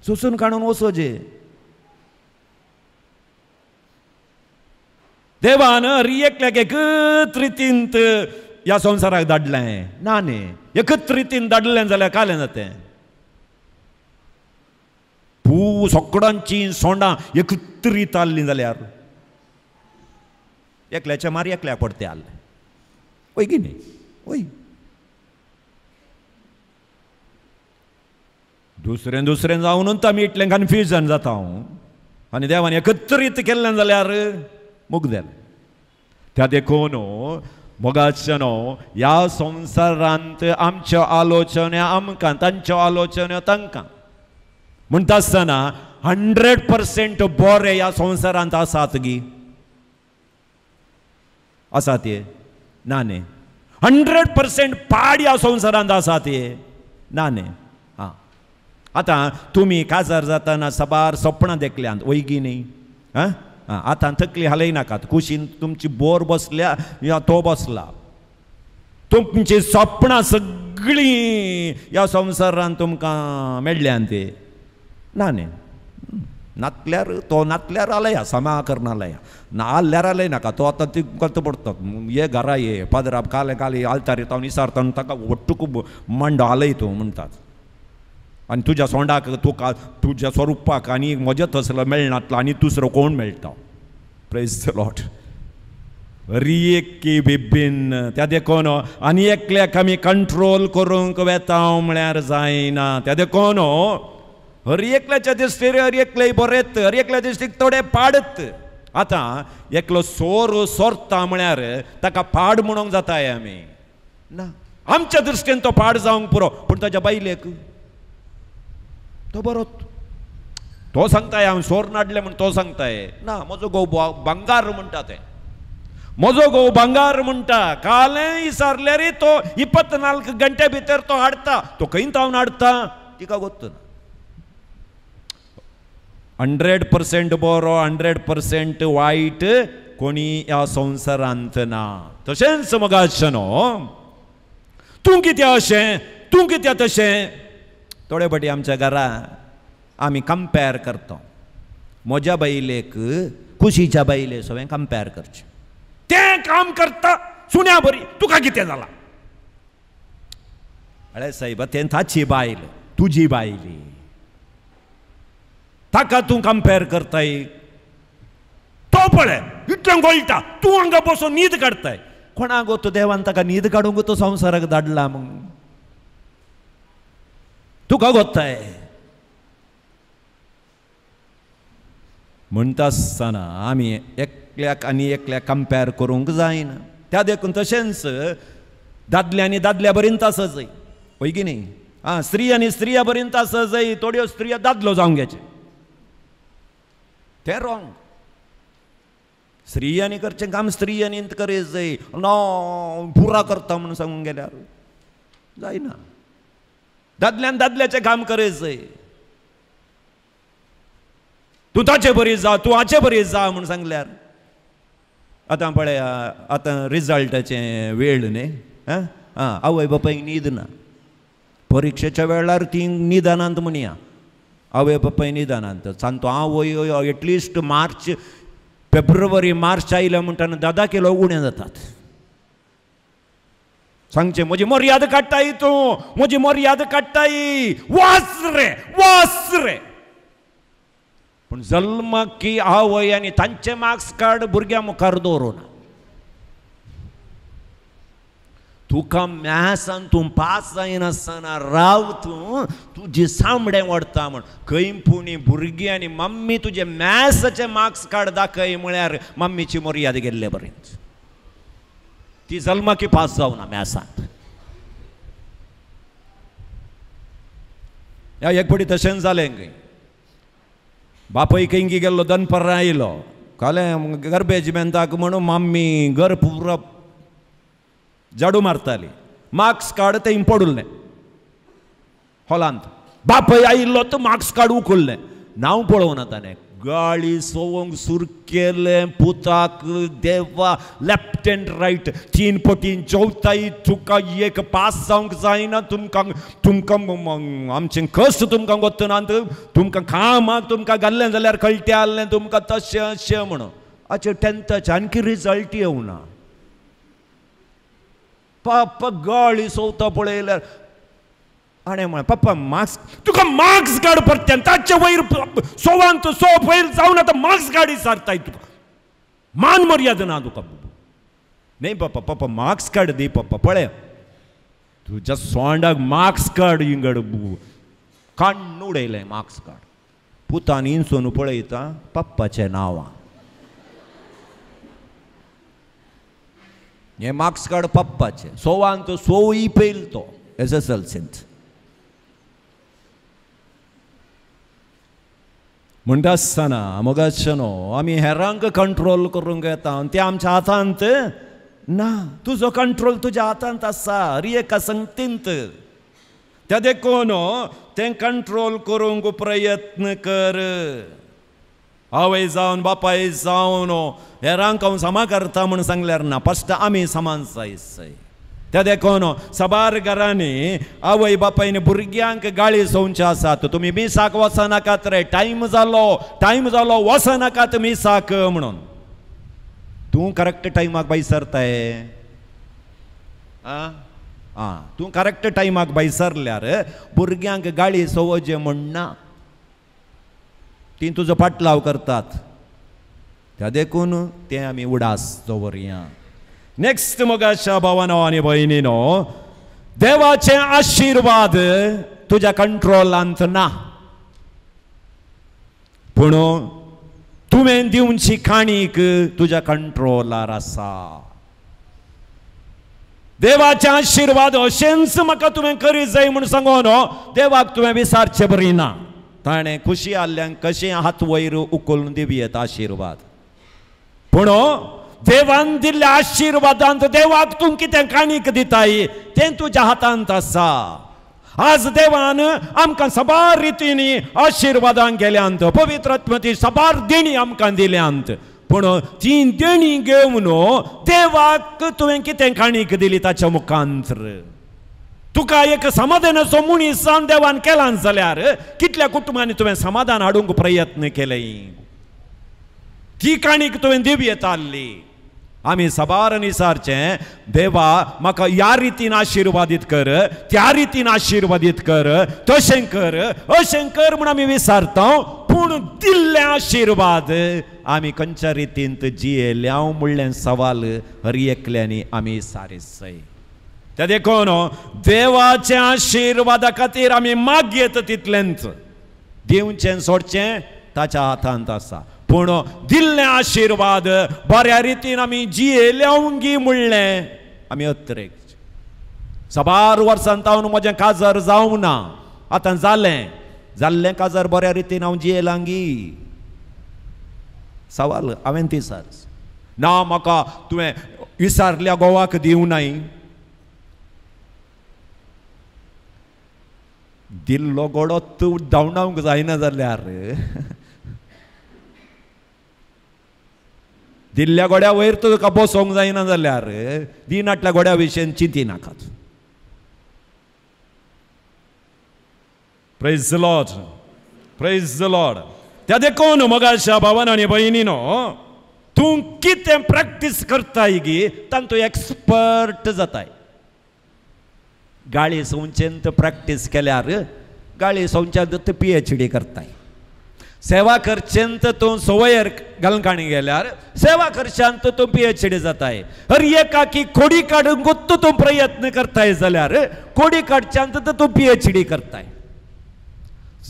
सोसून काडून वचोजे. देवान हर एकल्याक एकच रितींत ह्या संवसाराक धाडलें ना न्ही. एकच रितीन धाडलें जाल्यार कालें जातें. पू सगळ्यांची सोंडां एकत्रीत आहलीं जाल्यार एकल्याच्या मार एकल्याक पडते आहलें. वय की न्ही? वय. दुसरें दुसरें जावनूच आमी इतलें कन्फ्युजन जाता हांव. आनी देवान एकत्रीत केल्लें जाल्यार मुगदेल. त्या देखून मोगाचें न्हू ह्या संवसारांत आमच्यो आलोचन्यो आमकां, तांच्यो आलोचन्यो तांकां. म्हणटा आसतना 100% बरे ह्या संवसारांत आसात गी, आसा ते ना न्ही. 100% पाड ह्या संवसारांत आसा ते ना न्ही. आं आतां तुमी काजार जातना साबार सपनां देखल्यांत वय गी न्ही. आं आतां तकली हालयनाकात, कुशीन तुमची बोर बसल्या या तो बसला, तुमची सपनां सगळीं ह्या संवसारांत तुमकां मेळ्ळ्यांत ते ना न्ही. नातल्यार तो नातल्यार आलया समा करना आलया ना आल्यार आलय नाका. तो आतां ती करता पडटा ये घरा ये पादराब काले काले आलतार येता निसारता ताका वट्टूक मांडो आलय तूं म्हणटात. आनी तुज्या सोंडाक तुका तुज्या स्वरुपाक आनी म्हज्या तसलो मेळनातलो आनी दुसरो कोण मेळटा. Praise the Lord. हर विभिन्न त्या देखून आनी एकल्याक आमी कंट्रोल करूंक वेता म्हळ्यार जायना. त्या देखून हर एकल्याच्या दृश्टीर हर एकले बरेत, हर एकल्या दृश्टीक थोडे पाडत. आतां एकलो सोर सोरता म्हळ्यार ताका पाड म्हणूंक जाताय आमी ना, आमच्या दृश्टीन तो पाड जावंक पुरो, पूण ताच्या बायलेक तो बरोत. तो सांगताय हांव सोर नाडलें म्हूण तो सांगताय ना, म्हजो घोव भांगार म्हणटा तें, म्हजो घोव भांगार म्हणटा. कालें विसारल्यार तो 24 घंटे भितर तो हाडटा, तो खंय तावन हाडटा तिका गोत्त ना. 100% बरो 100% वायट कोणी ह्या संवसारांत ना. तशेंच मगाचो न्हू तूं कित्या अशें, तूं कित्या तशें. थोडे फावटी आमच्या घरा आमी कंपेर करता, म्हज्या बायलेक कुशीच्या बायले सगळें कंपेर करचें. तें काम करता सुण्या बरी, तुका कितें जालां? अरे साहेब, तें ताची बायल, तुजी बायली, ताका तूं कंपेर करताय. तो पळय इतलें गोळटा, तूं हांगा बसून न्हीद काडटाय. कोणा गो तो देवान ताका न्हीद काडूंक तो संवसाराक धाडला मग तुका गोत्ताय म्हणटा आसतना आमी एकल्याक आनी एकल्याक कंपेर करूंक जायना. त्या देखून तशेंच दादल्या आनी दादल्या बरीन आसा जाय, हय की न्ही? आं, स्त्री आनी स्त्रिया बरीन आसा जाय, थोड्यो स्त्रिया दादलो जावंक घेचे, तें रॉंग. स्त्रियांनी करचें काम स्त्रियांनी करीत जाय, ना पुरा करता म्हणून सांगूंक गेल्यार जायना. दादल्यान दादल्याचें काम करीत जाय, तूं ताचे बरी जा, तूं हाचे बरी जा म्हूण सांगल्यार. आतां पळया, आतां रिजल्टाचें वेळ न्ही, आं आवय बापायक न्हीद ना, परिक्षेच्या वेळार ती निदानांत म्हणया, आवय बापाय निदानांत सांगतो आवय एटलिस्ट मार्च फेब्रुवारी मार्च आयल्या म्हणटाना दादा किलो उणें जातात. सांगचें म्हजी मर्याद काडटाय तूं, म्हजी मर्याद काडटाय, वास रे वास रे. पूण जल्माक की आवय आनी तांचें मार्क्स कार्ड भुरग्यां मुखार दवरूना. तुका मॅथ्सान तूं पास जायनासतना राव, तूं तुजी सांबडें वडटा म्हण खंय पुणी भुरगीं आनी मम्मी तुजें मॅथ्साचें मार्क्स कार्ड दाखय म्हळ्यार मम्मीची मर्याद गेल्ले बरेंच. ती जल्माकी पास जावना मॅथ्सांत. ह्या एक फावटी तशेंच जालें खंय, बापय खंय गेल्लो दनपारां आयलो, कालें गरबेज मेंताक म्हणून मम्मी घर पुरा झाडू मारताली, मार्क्स कार्ड तें पडुल्लें हॉलांत. बापय आयिल्लो तो मार्क्स कार्ड उखल्लें, नांव पळोवना ताणें, गाळी सोवंक सुरू केलें पुताक, देवा लेफ्ट एंड रायट 3 पटीन चवथाय, तुका एक पास जावंक जायना, तुमकां तुमकां आमचें कश्ट तुमकां गोत्तना, तुमकां कामाक तुमकां घाल्लें जाल्यार कळटे आहलें तुमकां तशें अशें म्हणून. आचे टेंथाचें आणखी रिजल्ट येवना. पप्पा गाळी सोवता पळयल्यार आणे म्हळें पप्पा मार्क्स, तुका मार्क्स कार्ड परत्यान ताचे वयर सोवांत सो वयर जावन आतां मार्क्स कार्ड विचारताय तुका, मान मर्यादा ना तुका. न्ही पप्पा, पप्पा मार्क्स कार्ड दी पप्पा, पळय तुज्या सोंडाक मार्क्स कार्ड इंगड काण्ण उडयलें मार्क्स कार्ड. पुतान इन्सून पळयता पप्पाचें नांव, हें मार्क्स कार्ड पप्पाचें, सोवांत सोवूय पेल तो SSLCंत. म्हणटा आसतना मोगाचो न्हू आमी हेरांक कंट्रोल करूंक येता आनी तें आमच्या हातांत ना. तुजो कंट्रोल तुज्या हातांत आसा, हर एका संगतींत. त्या देखून तें कंट्रोल करूंक प्रयत्न कर. आवय जावन बापाय जावन हेरांक हांव समा करता म्हूण सांगल्यार ना, फस्ट आमी समान जाय. त्या देखून साबार घरांनी आवय बापायन भुरग्यांक गाळी सोवचे आसात, तुमी मिसाक वचनाकात रे, टायम जालो, टायम जालो, वचनाकात मिसाक म्हणून. तूं करेक्ट टायमाक भायर सरताय, आं आं, तूं करेक्ट टायमाक भायर सरल्यार भुरग्यांक गाळी सोवचे म्हणना, तीं तुजो पाटलाव करतात. त्या देखून तें आमी उडास दवरया. नेक्स्ट मोगाच्या भावानो आनी भयणीनो, देवाचे आशिर्वाद तुज्या कंट्रोलांत ना, पूण तुवें दिवची काणीक तुज्या कंट्रोलार आसा. देवाचे आशिर्वाद अशेंच म्हाका तुवें करी जाय म्हूण सांगो न्हू, देवाक तुवें विसारचें बरी ना. ताणें खुशी आल्ल्यांक कशें हात वयर उखलून दिवयेत आशिर्वाद, पूण देवान दिल्ल्या आशिर्वादांत देवाक तूं कितें काणीक दिताय तें तुज्या हातांत आसा. आज देवान आमकां साबार रितींनी आशिर्वादां केल्यांत, पवित्र आत्म्याची साबार देणी आमकां दिल्यांत, पूण ती देणी घेवन देवाक तुवें कितें काणीक दिली ताच्या मुखांतर तुका एक समाधानाचो मनीस जावन देवान केला जाल्यार कितल्या कुटुंबांनी तुवें समाधान हाडूंक प्रयत्न केले, ती काणीक तुवें दिवयेत आसली. आमी साबार निसारचें, देवा म्हाका ह्या रितीन आशिर्वादीत कर, त्या रितीन आशिर्वादीत कर, तशें कर, अशें कर म्हूण आमी विसारता, पूण दिल्ले आशिर्वाद आमी खंयच्या रितीन जियेल्या म्हणलें सवाल हर एकल्यांनी आमी सारिसय. त्या देखून देवाच्या आशिर्वादा खातीर आमी मागयेत तितलेंच, दिवचें सोडचें ताच्या हातांत आसा, पूण दिल्ले आशिर्वाद बऱ्या रितीन आमी जियेल्यावंगी म्हणलें आमी अत्रेक. साबार वर्सां तावन म्हजें काजार जावंक ना, आतां जालें, जाल्लें काजार बऱ्या रितीन हांव जियेलांगी, सवाल हांवें ती सार ना. म्हाका तुवें विसारल्या गोवाक दिवं नाय, दिल्लो गोडो तूं धांवडावंक जायना जाल्यार दिल्ल्या गोड्या वयर तुका बसोंक जायना जाल्यार दिनाटल्या गोड्या विशयन चिंती नाकात. Praise the Lord, praise the Lord. त्या देखून मोगाच्या भावान आनी भयणीनो, तूं कितें प्रॅक्टीस करताय गी तातूंत एक्सपर्ट जाताय. गाळी संवचेंत प्रॅक्टीस केल्यार गाळी संवच्यांत PhD करताय. सेवा करचेंत तूं संवयर घालून गेल्यार सेवा करच्यांत तूं PhD जाताय. हर एकाकी कोडी काडूंक तूं प्रयत्न करताय जाल्यार कोडी काडच्यांत तूं PhD करताय.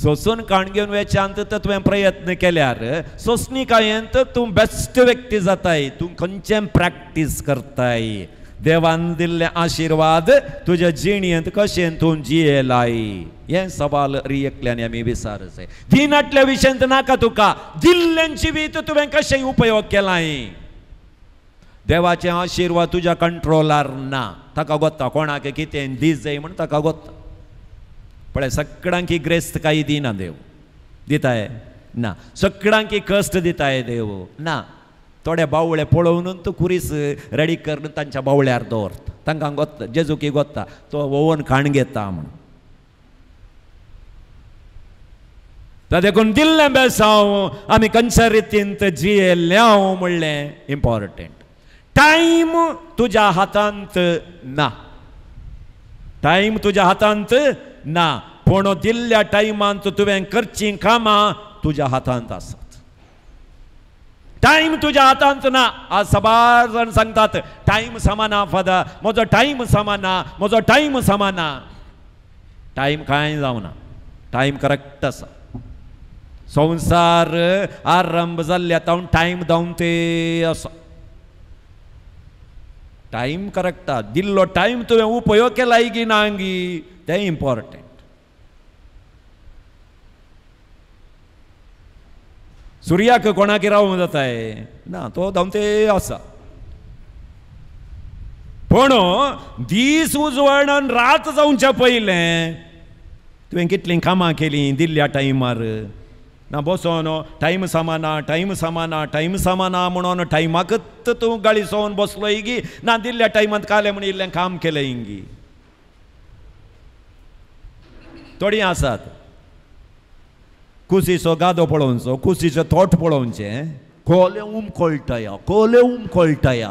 सोसून काण घेवन वेच्यांत तुवें प्रयत्न केल्यार सोंसणीकायेंत तूं बेस्ट व्यक्ती जाताय. तूं खंयचें प्रॅक्टीस करताय, देवान दिल्ले आशिर्वाद तुज्या जिणेंत कशें तूं जियेलाय हें सवाल रियकल्यान आमी विचारचें. दिनाटल्या विशयांत नाका तुका, दिल्लें जिवीत तुवें कशें उपयोग केलाय. देवाचे आशिर्वाद तुज्या कंट्रोलार ना, ताका गोत्ता कोणाक कितें दी जाय म्हूण ताका गोत्ता. पळय सगळ्यांकी ग्रेस्त कांय दिना देव, दिताय ना. सगळ्यांकी कश्ट दिताय देव ना. थोडे बावळे पळोवन तूं कुरीस रेडी करून तांच्या बावळ्यार दवरता, तांकां गोत्ता, जेजुकी गोत्ता तो ओवन खाण घेता म्हूण. ता देखून दिल्लें बेसांव आमी खंयच्या रितीन जियेल्याव म्हणलें इम्पॉर्टंट. टायम तुज्या हातांत ना, टायम तुज्या हातांत ना, पूण दिल्ल्या टायमांत तुवें करचीं कामां तुज्या हातांत आसात. टायम तुज्या हातांत ना. आज साबार जाण सांगतात टायम समाना फादर, म्हजो टायम समाना, म्हजो टायम समाना. टायम कांय जावना, टायम करेक्ट आसा. संवसार आरंभ जाल्ल्या तावन टायम जावन ते आसा. टायम करेक्ट आसा, दिल्लो टायम तुवें उपयोग केलाय की ना गी तें इम्पॉर्टंट. सुर्याक कोणाक रावूंक जाताय ना, तो धांवते आसा. पूण दीस उजवाडान रात जावच्या पयलें तुवें कितलीं कामां केलीं दिल्ल्या टायमार ना. बसोन टायम सामाना, टायम सामाना, टायम सामाना म्हणून टायमाकच तूं गाळी सोवन बसलोय गी ना दिल्ल्या टायमांत कालें म्हण इल्लें काम केलें गी. थोडीं आसात कुशीचो गादो पळोवचो, कुशीचो तोट पळोवचें, कोले उमकळटया, कोले उमकळटया.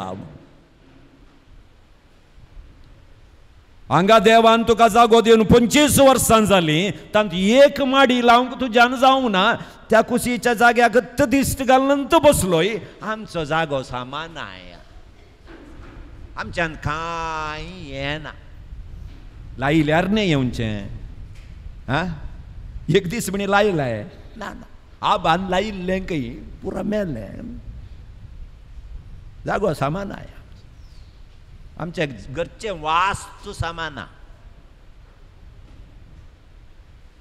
हांगा देवान तुका जागो दिवन 25 वर्सां जालीं, तांत एक माडी लावंक तुज्यान जावंक ना. त्या कुशीच्या जाग्याक दिश्ट घालून तूं बसलोय, आमचो जागो सामान. आमच्यान कांय येना. लायल्यार न्ही येवचें. आं, एक दीस म्हणी लायलाय ना ना आबान लायिल्लें खंय पुरा मेलें. जागो सामान आया आमच्या घरचें वास्तू सामाना.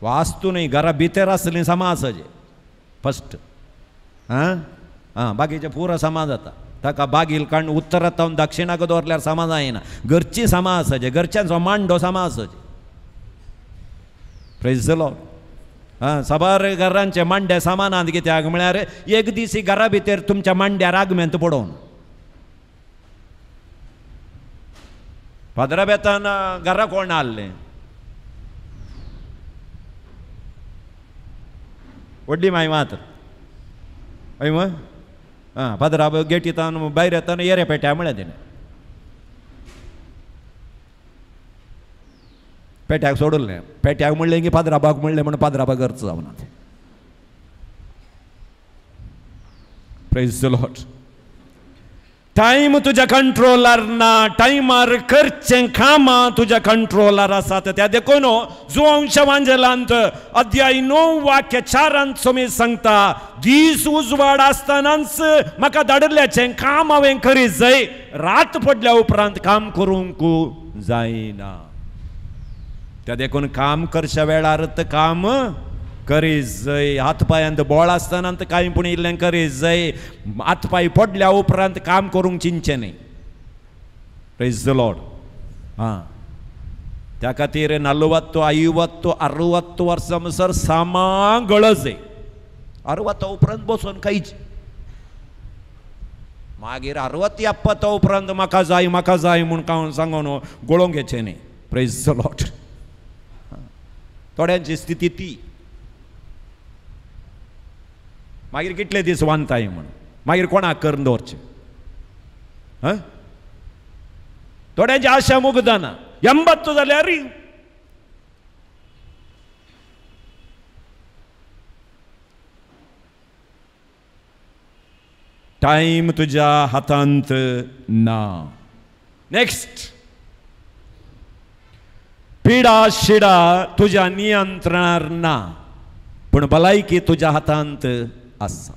वास्तू न्ही, घरा भितर आसली सामा आसाचे फस्ट. आं आं, बाकीचें पुरा सामा जाता. ताका बागील काडून उत्तरांत दक्षिणाक दवरल्यार सामा जायना. घरची सामा आसाचे, घरच्यांचो मांडो सामा आसाचे. Praise the Lord. आं, साबार घरांचे मांडे सामानांत कित्याक म्हळ्यार एक दीस ही घरा भितर तुमच्या मांड्यार आगमेंत पडोवन फादरा बेतान घरा कोण आहलें व्हडली माय मात्र हय मग. आं, फादरा गेटीतान भायर येताना येरे पेट्या म्हळ्यां तेणें. पेट्याक सोडलें. पेट्याक म्हणलें की पाद्राबाक म्हणलें म्हण पाद्राबाक अर्थ जावना तें. Praise the Lord. Time तुज्या कंट्रोलार ना, टायमार करचें कामां तुज्या कंट्रोलार आसात. त्या देखून जुवांच्या वांजेलांत अध्याय 9 वाक्य 4 सोमी सांगता, दीस उजवाड आसतनाच म्हाका धाडिल्ल्याचें काम हांवें करीत जाय, रात पडल्या उपरांत काम करूंक जायना. त्या देखून काम करच्या वेळार काम करीत जाय. हात पांयांत बोळ आसतना कांय पूण इल्लें करीत जाय. हात पांय पडल्या उपरांत काम करूंक चिंतचें न्ही. Praise the Lord. आं, त्या खातीर 40 50 60 वर्सां म्हणसर सामा गळज जाय. 60 उपरांत बसून खायची. मागीर 60 70 उपरांत म्हाका जाय म्हाका जाय म्हूण सांगून गळोवंक येचें न्ही. Praise the Lord. थोड्यांची स्थिती ती. मागीर कितले दीस वांदताय म्हण मागीर कोणाक करून दवरचें. हां, थोड्यांची आशा मुगदाना 80 जाल्यार टायम तुज्या हातांत ना. नेक्स्ट, पिडा शिडा तुज्या नियंत्रणार ना, पूण भलायकी तुज्या हातांत आसा.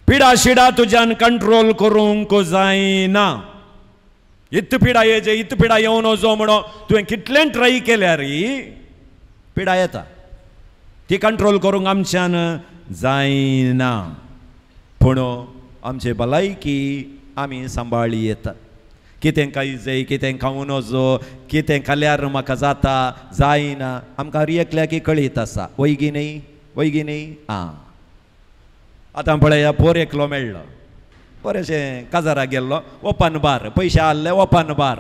पिडा शिडा तुज्यान कंट्रोल करूंक जायना. इत पिडा येचे, इत पिडा येवन वचो म्हणून तुवें कितलें ट्राय केल्यार पिडा येता, ती कंट्रोल करूंक आमच्यान जायना. पूण आमची भलायकी आमी सांबाळी येता. कितें खाय जाय, कितें खावूं नजो, कितें खाल्यार म्हाका जाता जायना, आमकां हर एकल्याक कळीत आसा. वयगी न्ही, वयगी न्ही. आं, आतां पळया पोर एकलो मेळ्ळो, बरेंशें काजाराक गेल्लो, ओपन बार, पयशे आहले ओपन बार,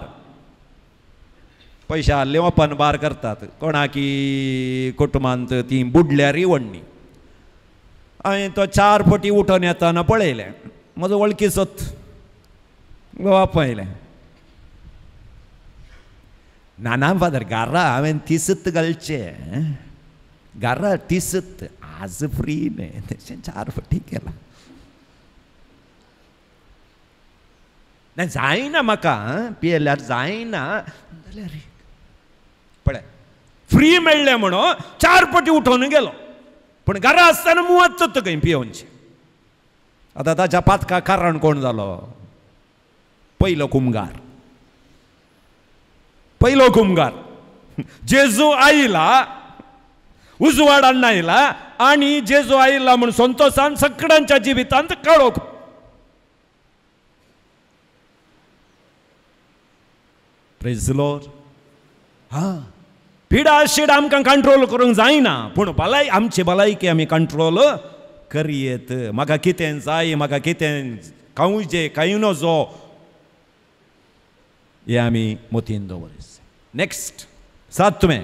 पयशे आहले ओपन बार करतात. कोणाकी कुटुंबांत ती बुडल्यारय व्हडली. हांवें तो 4 पटी उठोन येताना पळयलें, म्हजो वळखीचोच बापयलें. ना ना फादर, घरा हांवें तिसत घालचें, घरा तिसत, आज फ्री न्ही, तशें 4 फावटी केलां. ना जायना म्हाका, पियेल्यार जायना जाल्यार पळय फ्री मेळ्ळें म्हणून 4 पटी उठोवन गेलो, पूण घरा आसतना मुवाच खंय पियोवचें. आतां ताच्या पातका कारण कोण जालो? पयलो कुमगार. पयलो कुमगार जेजू आयला, उजवाडान आयला आनी जेजू आयला म्हूण संतोशान सगळ्यांच्या जिवितांत काळोख. Praise the Lord. हां, पिडा should आमकां कंट्रोल करूंक जायना, पूण भलाय आमची भलायकी आमी कंट्रोल करयेत. म्हाका कितें जाय, म्हाका कितें खावचें खावं नजो, हें आमी मतीन दवरप. नेक्स्ट, 7वें,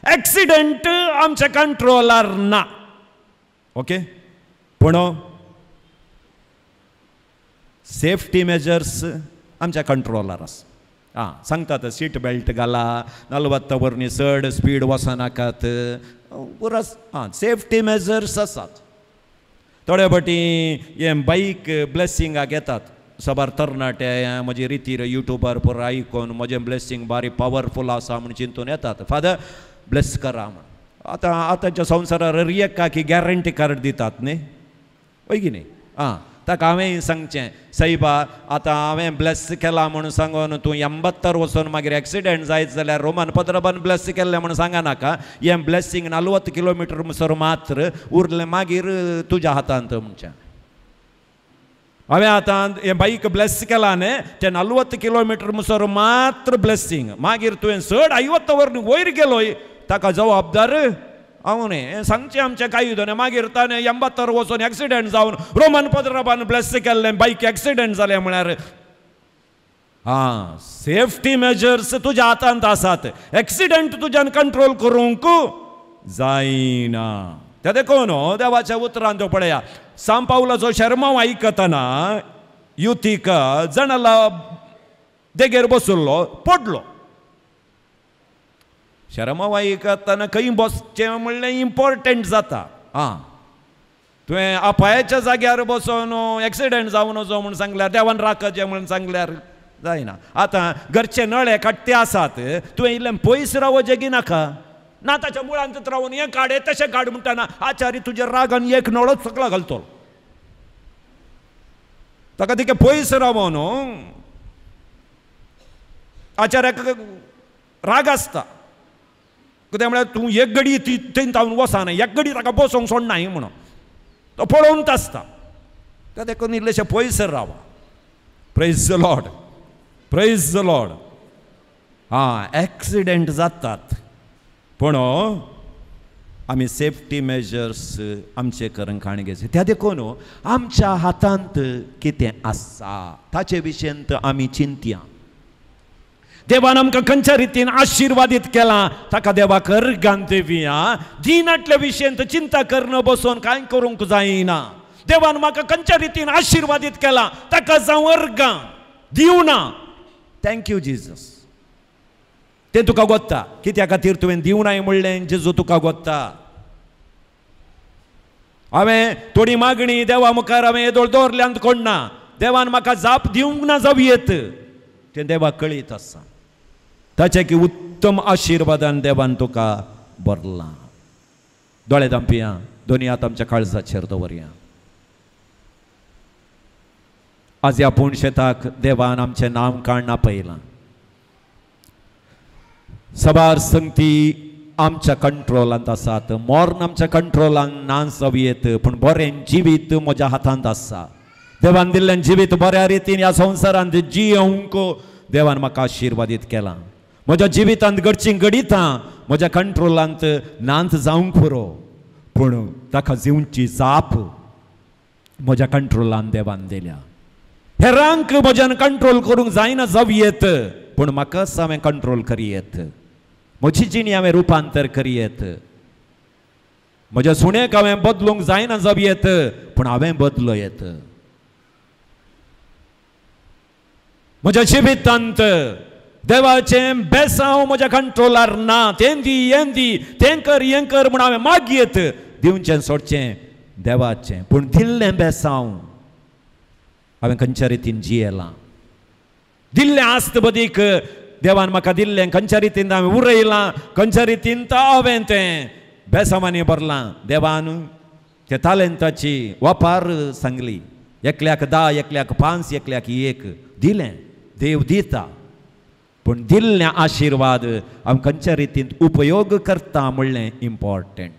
एक्सिडंट आमच्या कंट्रोलार ना. ओके, पूण सेफ्टी मेजर्स आमच्या कंट्रोलार आसा. आं, सांगतात सीट बेल्ट घाला, 40 वरनी चड स्पीड वचनाकात, पुरास. आं, सेफ्टी मेजर्स आसात. थोडे फावटी हें बाईक ब्लेसिंगाक येतात, साबार तरणाटे म्हजे रितीर युट्यूबार पुरो आयकून म्हजें ब्लेसींग बारी पावरफूल आसा म्हूण चिंतून येतात, फादर ब्लेस करा म्हण. आतां आतांच्या संवसारार एकाकी गॅरंटी कार्ड दितात न्ही, हय की न्ही? आं, ताका हांवें सांगचें, सायबा आतां हांवें ब्लेस केला म्हूण सांगून तूं 80 वचून मागीर एक्सिडेंट जायत जाल्यार रोमन पद्रबान ब्लेस केल्लें म्हूण सांगा नाका. हें ब्लेसींग 40 किलोमिटर म्हणसर मात्र उरलें, मागीर तुज्या हातांत. म्हणचें हांवें आतां हें बाईक ब्लेस केलां न्ही, तें 40 किलोमिटर म्हणसर मात्र ब्लेसींग, मागीर तुवें चड 50 वर वयर गेलोय ताका जबाबदार हांव न्ही. हें सांगचें आमचें कायदो न्ही. मागीर ताणें 80 वचून एक्सिडेंट जावन रोमन पद्रबान ब्लेस केल्लें बायक एक्सिडेंट जालें म्हळ्यार, आं, सेफ्टी मेजर्स तुज्या हातांत आसात, एक्सिडेंट तुज्यान कंट्रोल करूंक जायना. ते देखून देवाच्या उतरान तो पळया, सांव पावलाचो शेरमांव आयकतना युथीक जणाला देगेर बसलो, पडलो. शेरमांव आयकतना खंय बसचें म्हणलें इम्पॉर्टंट जाता. आं, तुवें अपायाच्या जाग्यार बसोन एक्सिडेंट जावन वचो म्हूण सांगल्यार, देवान राखचें म्हूण सांगल्यार जायना. आतां घरचे नळे काडटे आसात, तुवें इल्लें पयस रावचें की नाका ना, ताच्या मुळांत रावन हें काड तशें काड म्हणटाना आचार्य तुज्या रागान एक नळोच सकला घालतलो. ताका तिका पयस रावन आचार्याक राग आसता, कितें म्हळ्यार तूं एक घडी ती थंय तावन वचना, एक घडी ताका बसोंक सोडनाय म्हणून तो पळोवंक आसता. त्या देखून इल्लेशें पयस रावा. Praise the Lord, praise the Lord. आं, एक्सिडेंट जातात पूण आमी सेफ्टी मेजर्स आमचे करून काण घेवचे. त्या देखून आमच्या हातांत कितें आसा ताचे विशयंत आमी चिंतया. देवान आमकां खंयच्या रितीन आशिर्वादीत केलां ताका देवाक अर्गान दिवया. दिनांतल्या विशयंत चिंता करून बसून कांय करूंक जायना. देवान म्हाका खंयच्या रितीन आशिर्वादीत केलां ताका जावं अर्गां दिवना. Thank you Jesus. तें तुका गोत्ता, कित्या खातीर तुवें दिवनाय म्हणलें जेजू तुका गोत्ता. हांवें थोडी मागणी देवा मुखार हांवें येदोळ दवरल्यांत कोण ना, देवान म्हाका जाप दिवंक ना जावं येत, तें देवाक कळीत आसा. ताचें की उत्तम आशिर्वादान देवान तुका भरलां. दोळे धांपया, दोनी हात आमच्या काळजाचेर दवरया. आज ह्या पूण शेताक देवान आमचें नांव काडून आपयलां. साबार संगती आमच्या कंट्रोलांत आसात, मर्ण आमच्या कंट्रोलांत ना जावं येत, पूण बरें जिवीत म्हज्या हातांत आसा. देवान दिल्लें जिवीत बऱ्या रितीन ह्या संवसारांत जियोवंक देवान म्हाका आशिर्वादीत केलां. म्हज्या जिवितांत घडचीं घडितां म्हज्या कंट्रोलांत नांत जावंक पुरो, पूण ताका जिवची जाप म्हज्या कंट्रोलांत देवान दिल्या. हेरांक म्हज्यान कंट्रोल करूंक जायना जावं येत, पूण म्हाकाच हांवें कंट्रोल करी येत. म्हजी जिणी हांवें रुपांतर करी येत. म्हज्या सुण्याक हांवें बदलूंक जायना जावं येत, पूण हांवें बदलो येत. म्हज्या जिवितांत देवाचें बेसांव म्हज्या कंट्रोलार ना, तें दी हें दी तें कर हें कर म्हूण हांवें मागयेत, दिवचें सोडचें देवाचें, पूण दिल्लें बेसांव हांवें खंयच्या रितीन जियेलां. दिल्लें आस्त बदीक देवान म्हाका दिल्लें खंयच्या रितीन हांवें उरयलां, खंयच्या रितीन हांवें तें बेसांवांनी भरलां. देवान ते तालेंताची वापार सांगली, एकल्याक 10, एकल्याक 5, एकल्याक 1 दिलें. देव दिता, पूण दिल्ले आशिर्वाद आमी खंयच्या रितीन उपयोग करता म्हणलें इम्पॉर्टंट.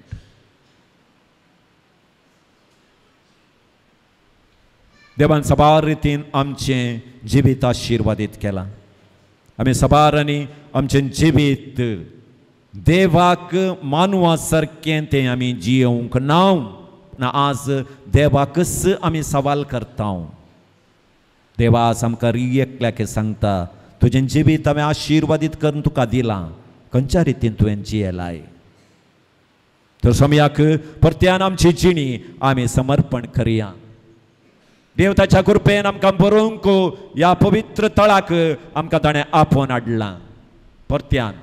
देवान साबार रितीन आमचें जिवीत आशिर्वादीत केलां. आमी साबार आनी आमचें जिवीत देवाक मानवा सारकें तें आमी जियोवंक ना. आज देवाकच आमी सवाल करता. देवा आज आमकां एकल्याक सांगता, तुजें जिवीत हांवें आशिर्वादीत करून तुका दिलां, खंयच्या रितीन तुवें जियेलाय. तर सोमयाक परत्यान आमची जिणी आमी समर्पण करया. देव ताच्या कृपेन आमकां बरोवंक ह्या पवित्र तळाक आमकां ताणें आपोवन हाडलां. परत्यान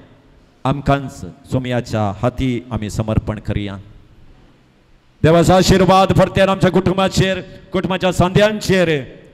आमकांच सोमयाच्या हाती आमी समर्पण करया. देवाचो आशिर्वाद परत्यान आमच्या कुटुंबाचेर, कुटुंबाच्या सांद्यांचेर,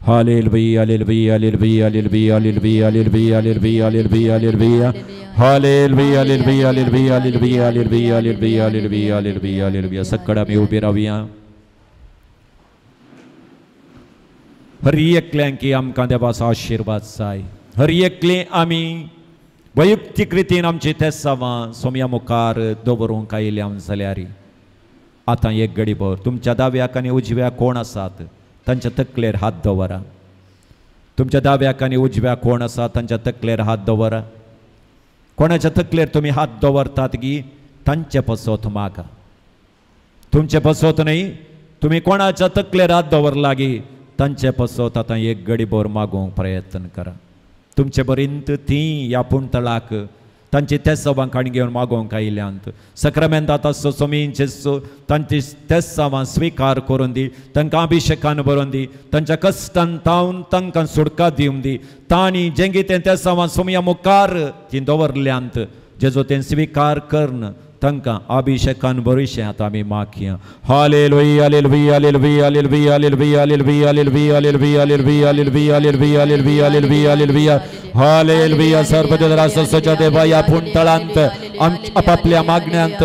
Hallelujah, hallelujah, hallelujah, hallelujah, hallelujah, hallelujah, hallelujah, hallelujah, hallelujah. Hallelujah, hallelujah, hallelujah, hallelujah, hallelujah, hallelujah, hallelujah, hallelujah, hallelujah. सकड आमी उबी रावया. हर एकल्यांकी आमकां देवाचो आशिर्वाद जाय. हर एकले आमी वैयक्तीक रितीन आमची तेसांवां सोम्या मुखार दवरूंक आयल्या जाल्यार आतां एक गडीभर तुमच्या दाव्याक आनी उजव्याक कोण आसात तांच्या तकलेर हात दवरा. तुमच्या दाव्याक आनी उजव्याक कोण आसा तांच्या तकलेर हात दवरा. कोणाच्या तकलेर तुमी हात दवरतात गी तांचे पसत मागा. तुमचे पसत न्हय, तुमी कोणाच्या तकलेर हात दवरला गी तांचे पसत आतां एक गडीभर मागूंक प्रयत्न करा. तुमचे बरींत ती ह्या पुणतळाक तांची तेसांवां काणी घेवन मागोवंक आयल्यांत. सक्रामेंतात आसचो सोमींचे तांची तेसांवां स्विकार करून दी, तांकां अभिशेकान बरोवन दी, तांच्या कश्टान तावन तांकां सुटका दिवन दी. तांणी जें कितें तेसांवां सोमया मुखार ती दवरल्यांत जेजो तें स्विकार करून तांकां अभिशेकान बरोवचें आतां आमी मागया. Hallelujah, hallelujah, hallelujah, hallelujah, hallelujah, hallelujah, hallelujah, hallelujah, hallelujah, hallelujah, hallelujah, hallelujah, hallelujah, hallelujah, hallelujah. सर्वजरासच्या देवा ह्या पुणतळांत आपापल्या मागण्यांत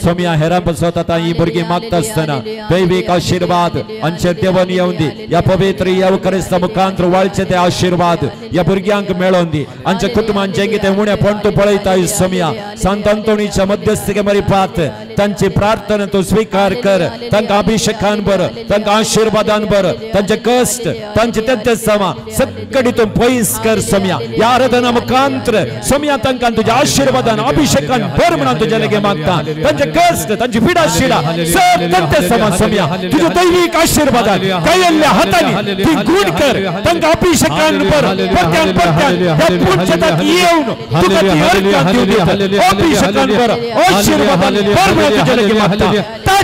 सोम्या हेरां बसत आतां ही भुरगीं मागता आसतना दैवीक आशिर्वाद आमचेर देवन येवन दी. ह्या पवित्र येवकरिस्ता मुखांत वाळचे ते आशिर्वाद ह्या भुरग्यांक मेळोवन दी. आमच्या कुटुंबान जें कितें उणेपण तूं पळयता सोम्या सांत अंतोणीच्या मध्यस्थी मरिपात तांची प्रार्थना तूं स्विकार कर. तांकां अभिशेकान बर, तांकां आशिर्वादान बर, तांचे कश्ट तांचे तेंतेसांवां सगळी तूं पयस कर सोम्या. ह्या आराधना मुखांत्र सोम्या तांकां तुज्या आशिर्वादान अभिशेकान बर म्हणून तुज्या लागीं मागता. तांचे कश्ट तांची पिडा शिडा सग तेंतेसांवां सोम्या तुज्या दैवीक आशिर्वादान कयल्ल्या हातांनी ती गुण कर. तांकां अभिशेकान बर परत्यान परत्यान ह्या पुणशेताक येवन तुका ती अर्घां दिवं दिता. अभिशेकान बर आशीर्वादान बर म्हणून तुज्या लागीं मागता.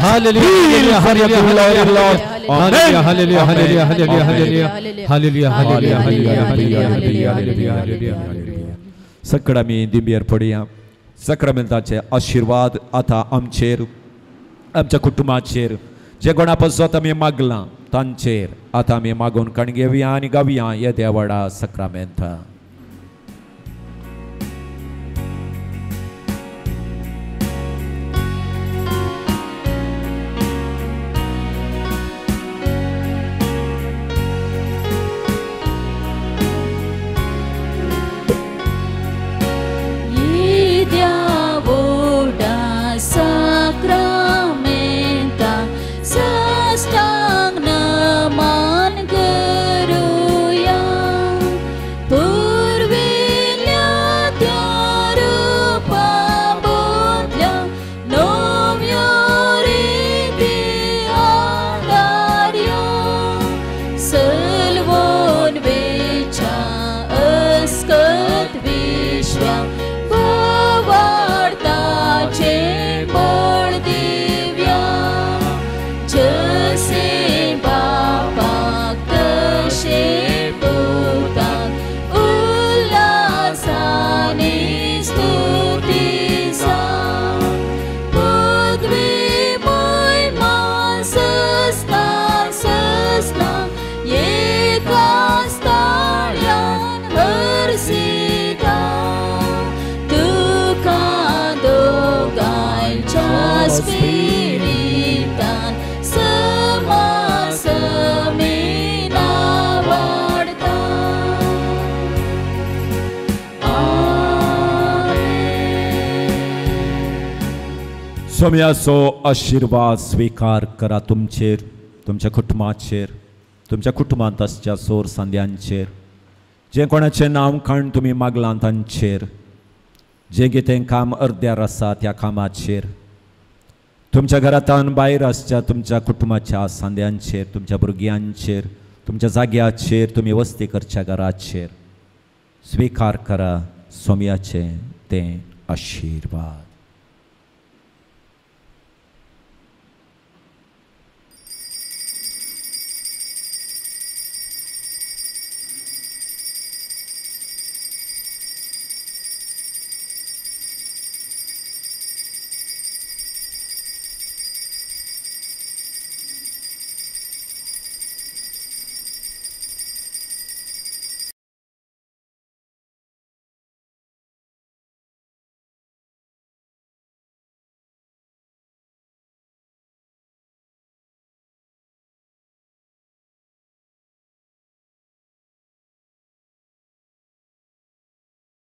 Hallelujah, hallelujah, hallelujah, hallelujah, hallelujah, hallelujah, hallelujah, hallelujah, hallelujah. सकड आमी दिंबेर पडया. सक्रामेंताचे आशिर्वाद आतां आमचेर आमच्या कुटुंबाचेर जे कोणा पसत आमी मागलां तांचेर आतां आमी मागून कण घेवया आनी गावया येद्या व्हडा सक्रामेंता. Spiritan semasemina warta. Amen. सोम्याचो आशिर्वाद स्वीकार करा तुमचेर, तुमच्या कुटुंबाचेर, तुमच्या कुटुंबांत आसच्या सोर सांद्यांचेर, जे कोणाचें नांव काण तुमी मागलां तांचेर, जें कितें काम अर्द्यार आसा त्या कामाचेर, तुमच्या घरांतान भायर आसच्या तुमच्या कुटुंबाच्या सांद्यांचेर, तुमच्या भुरग्यांचेर, तुमच्या जाग्याचेर, तुमी वस्ती करच्या घराचेर स्वीकार करा सोम्याचें तें आशिर्वाद.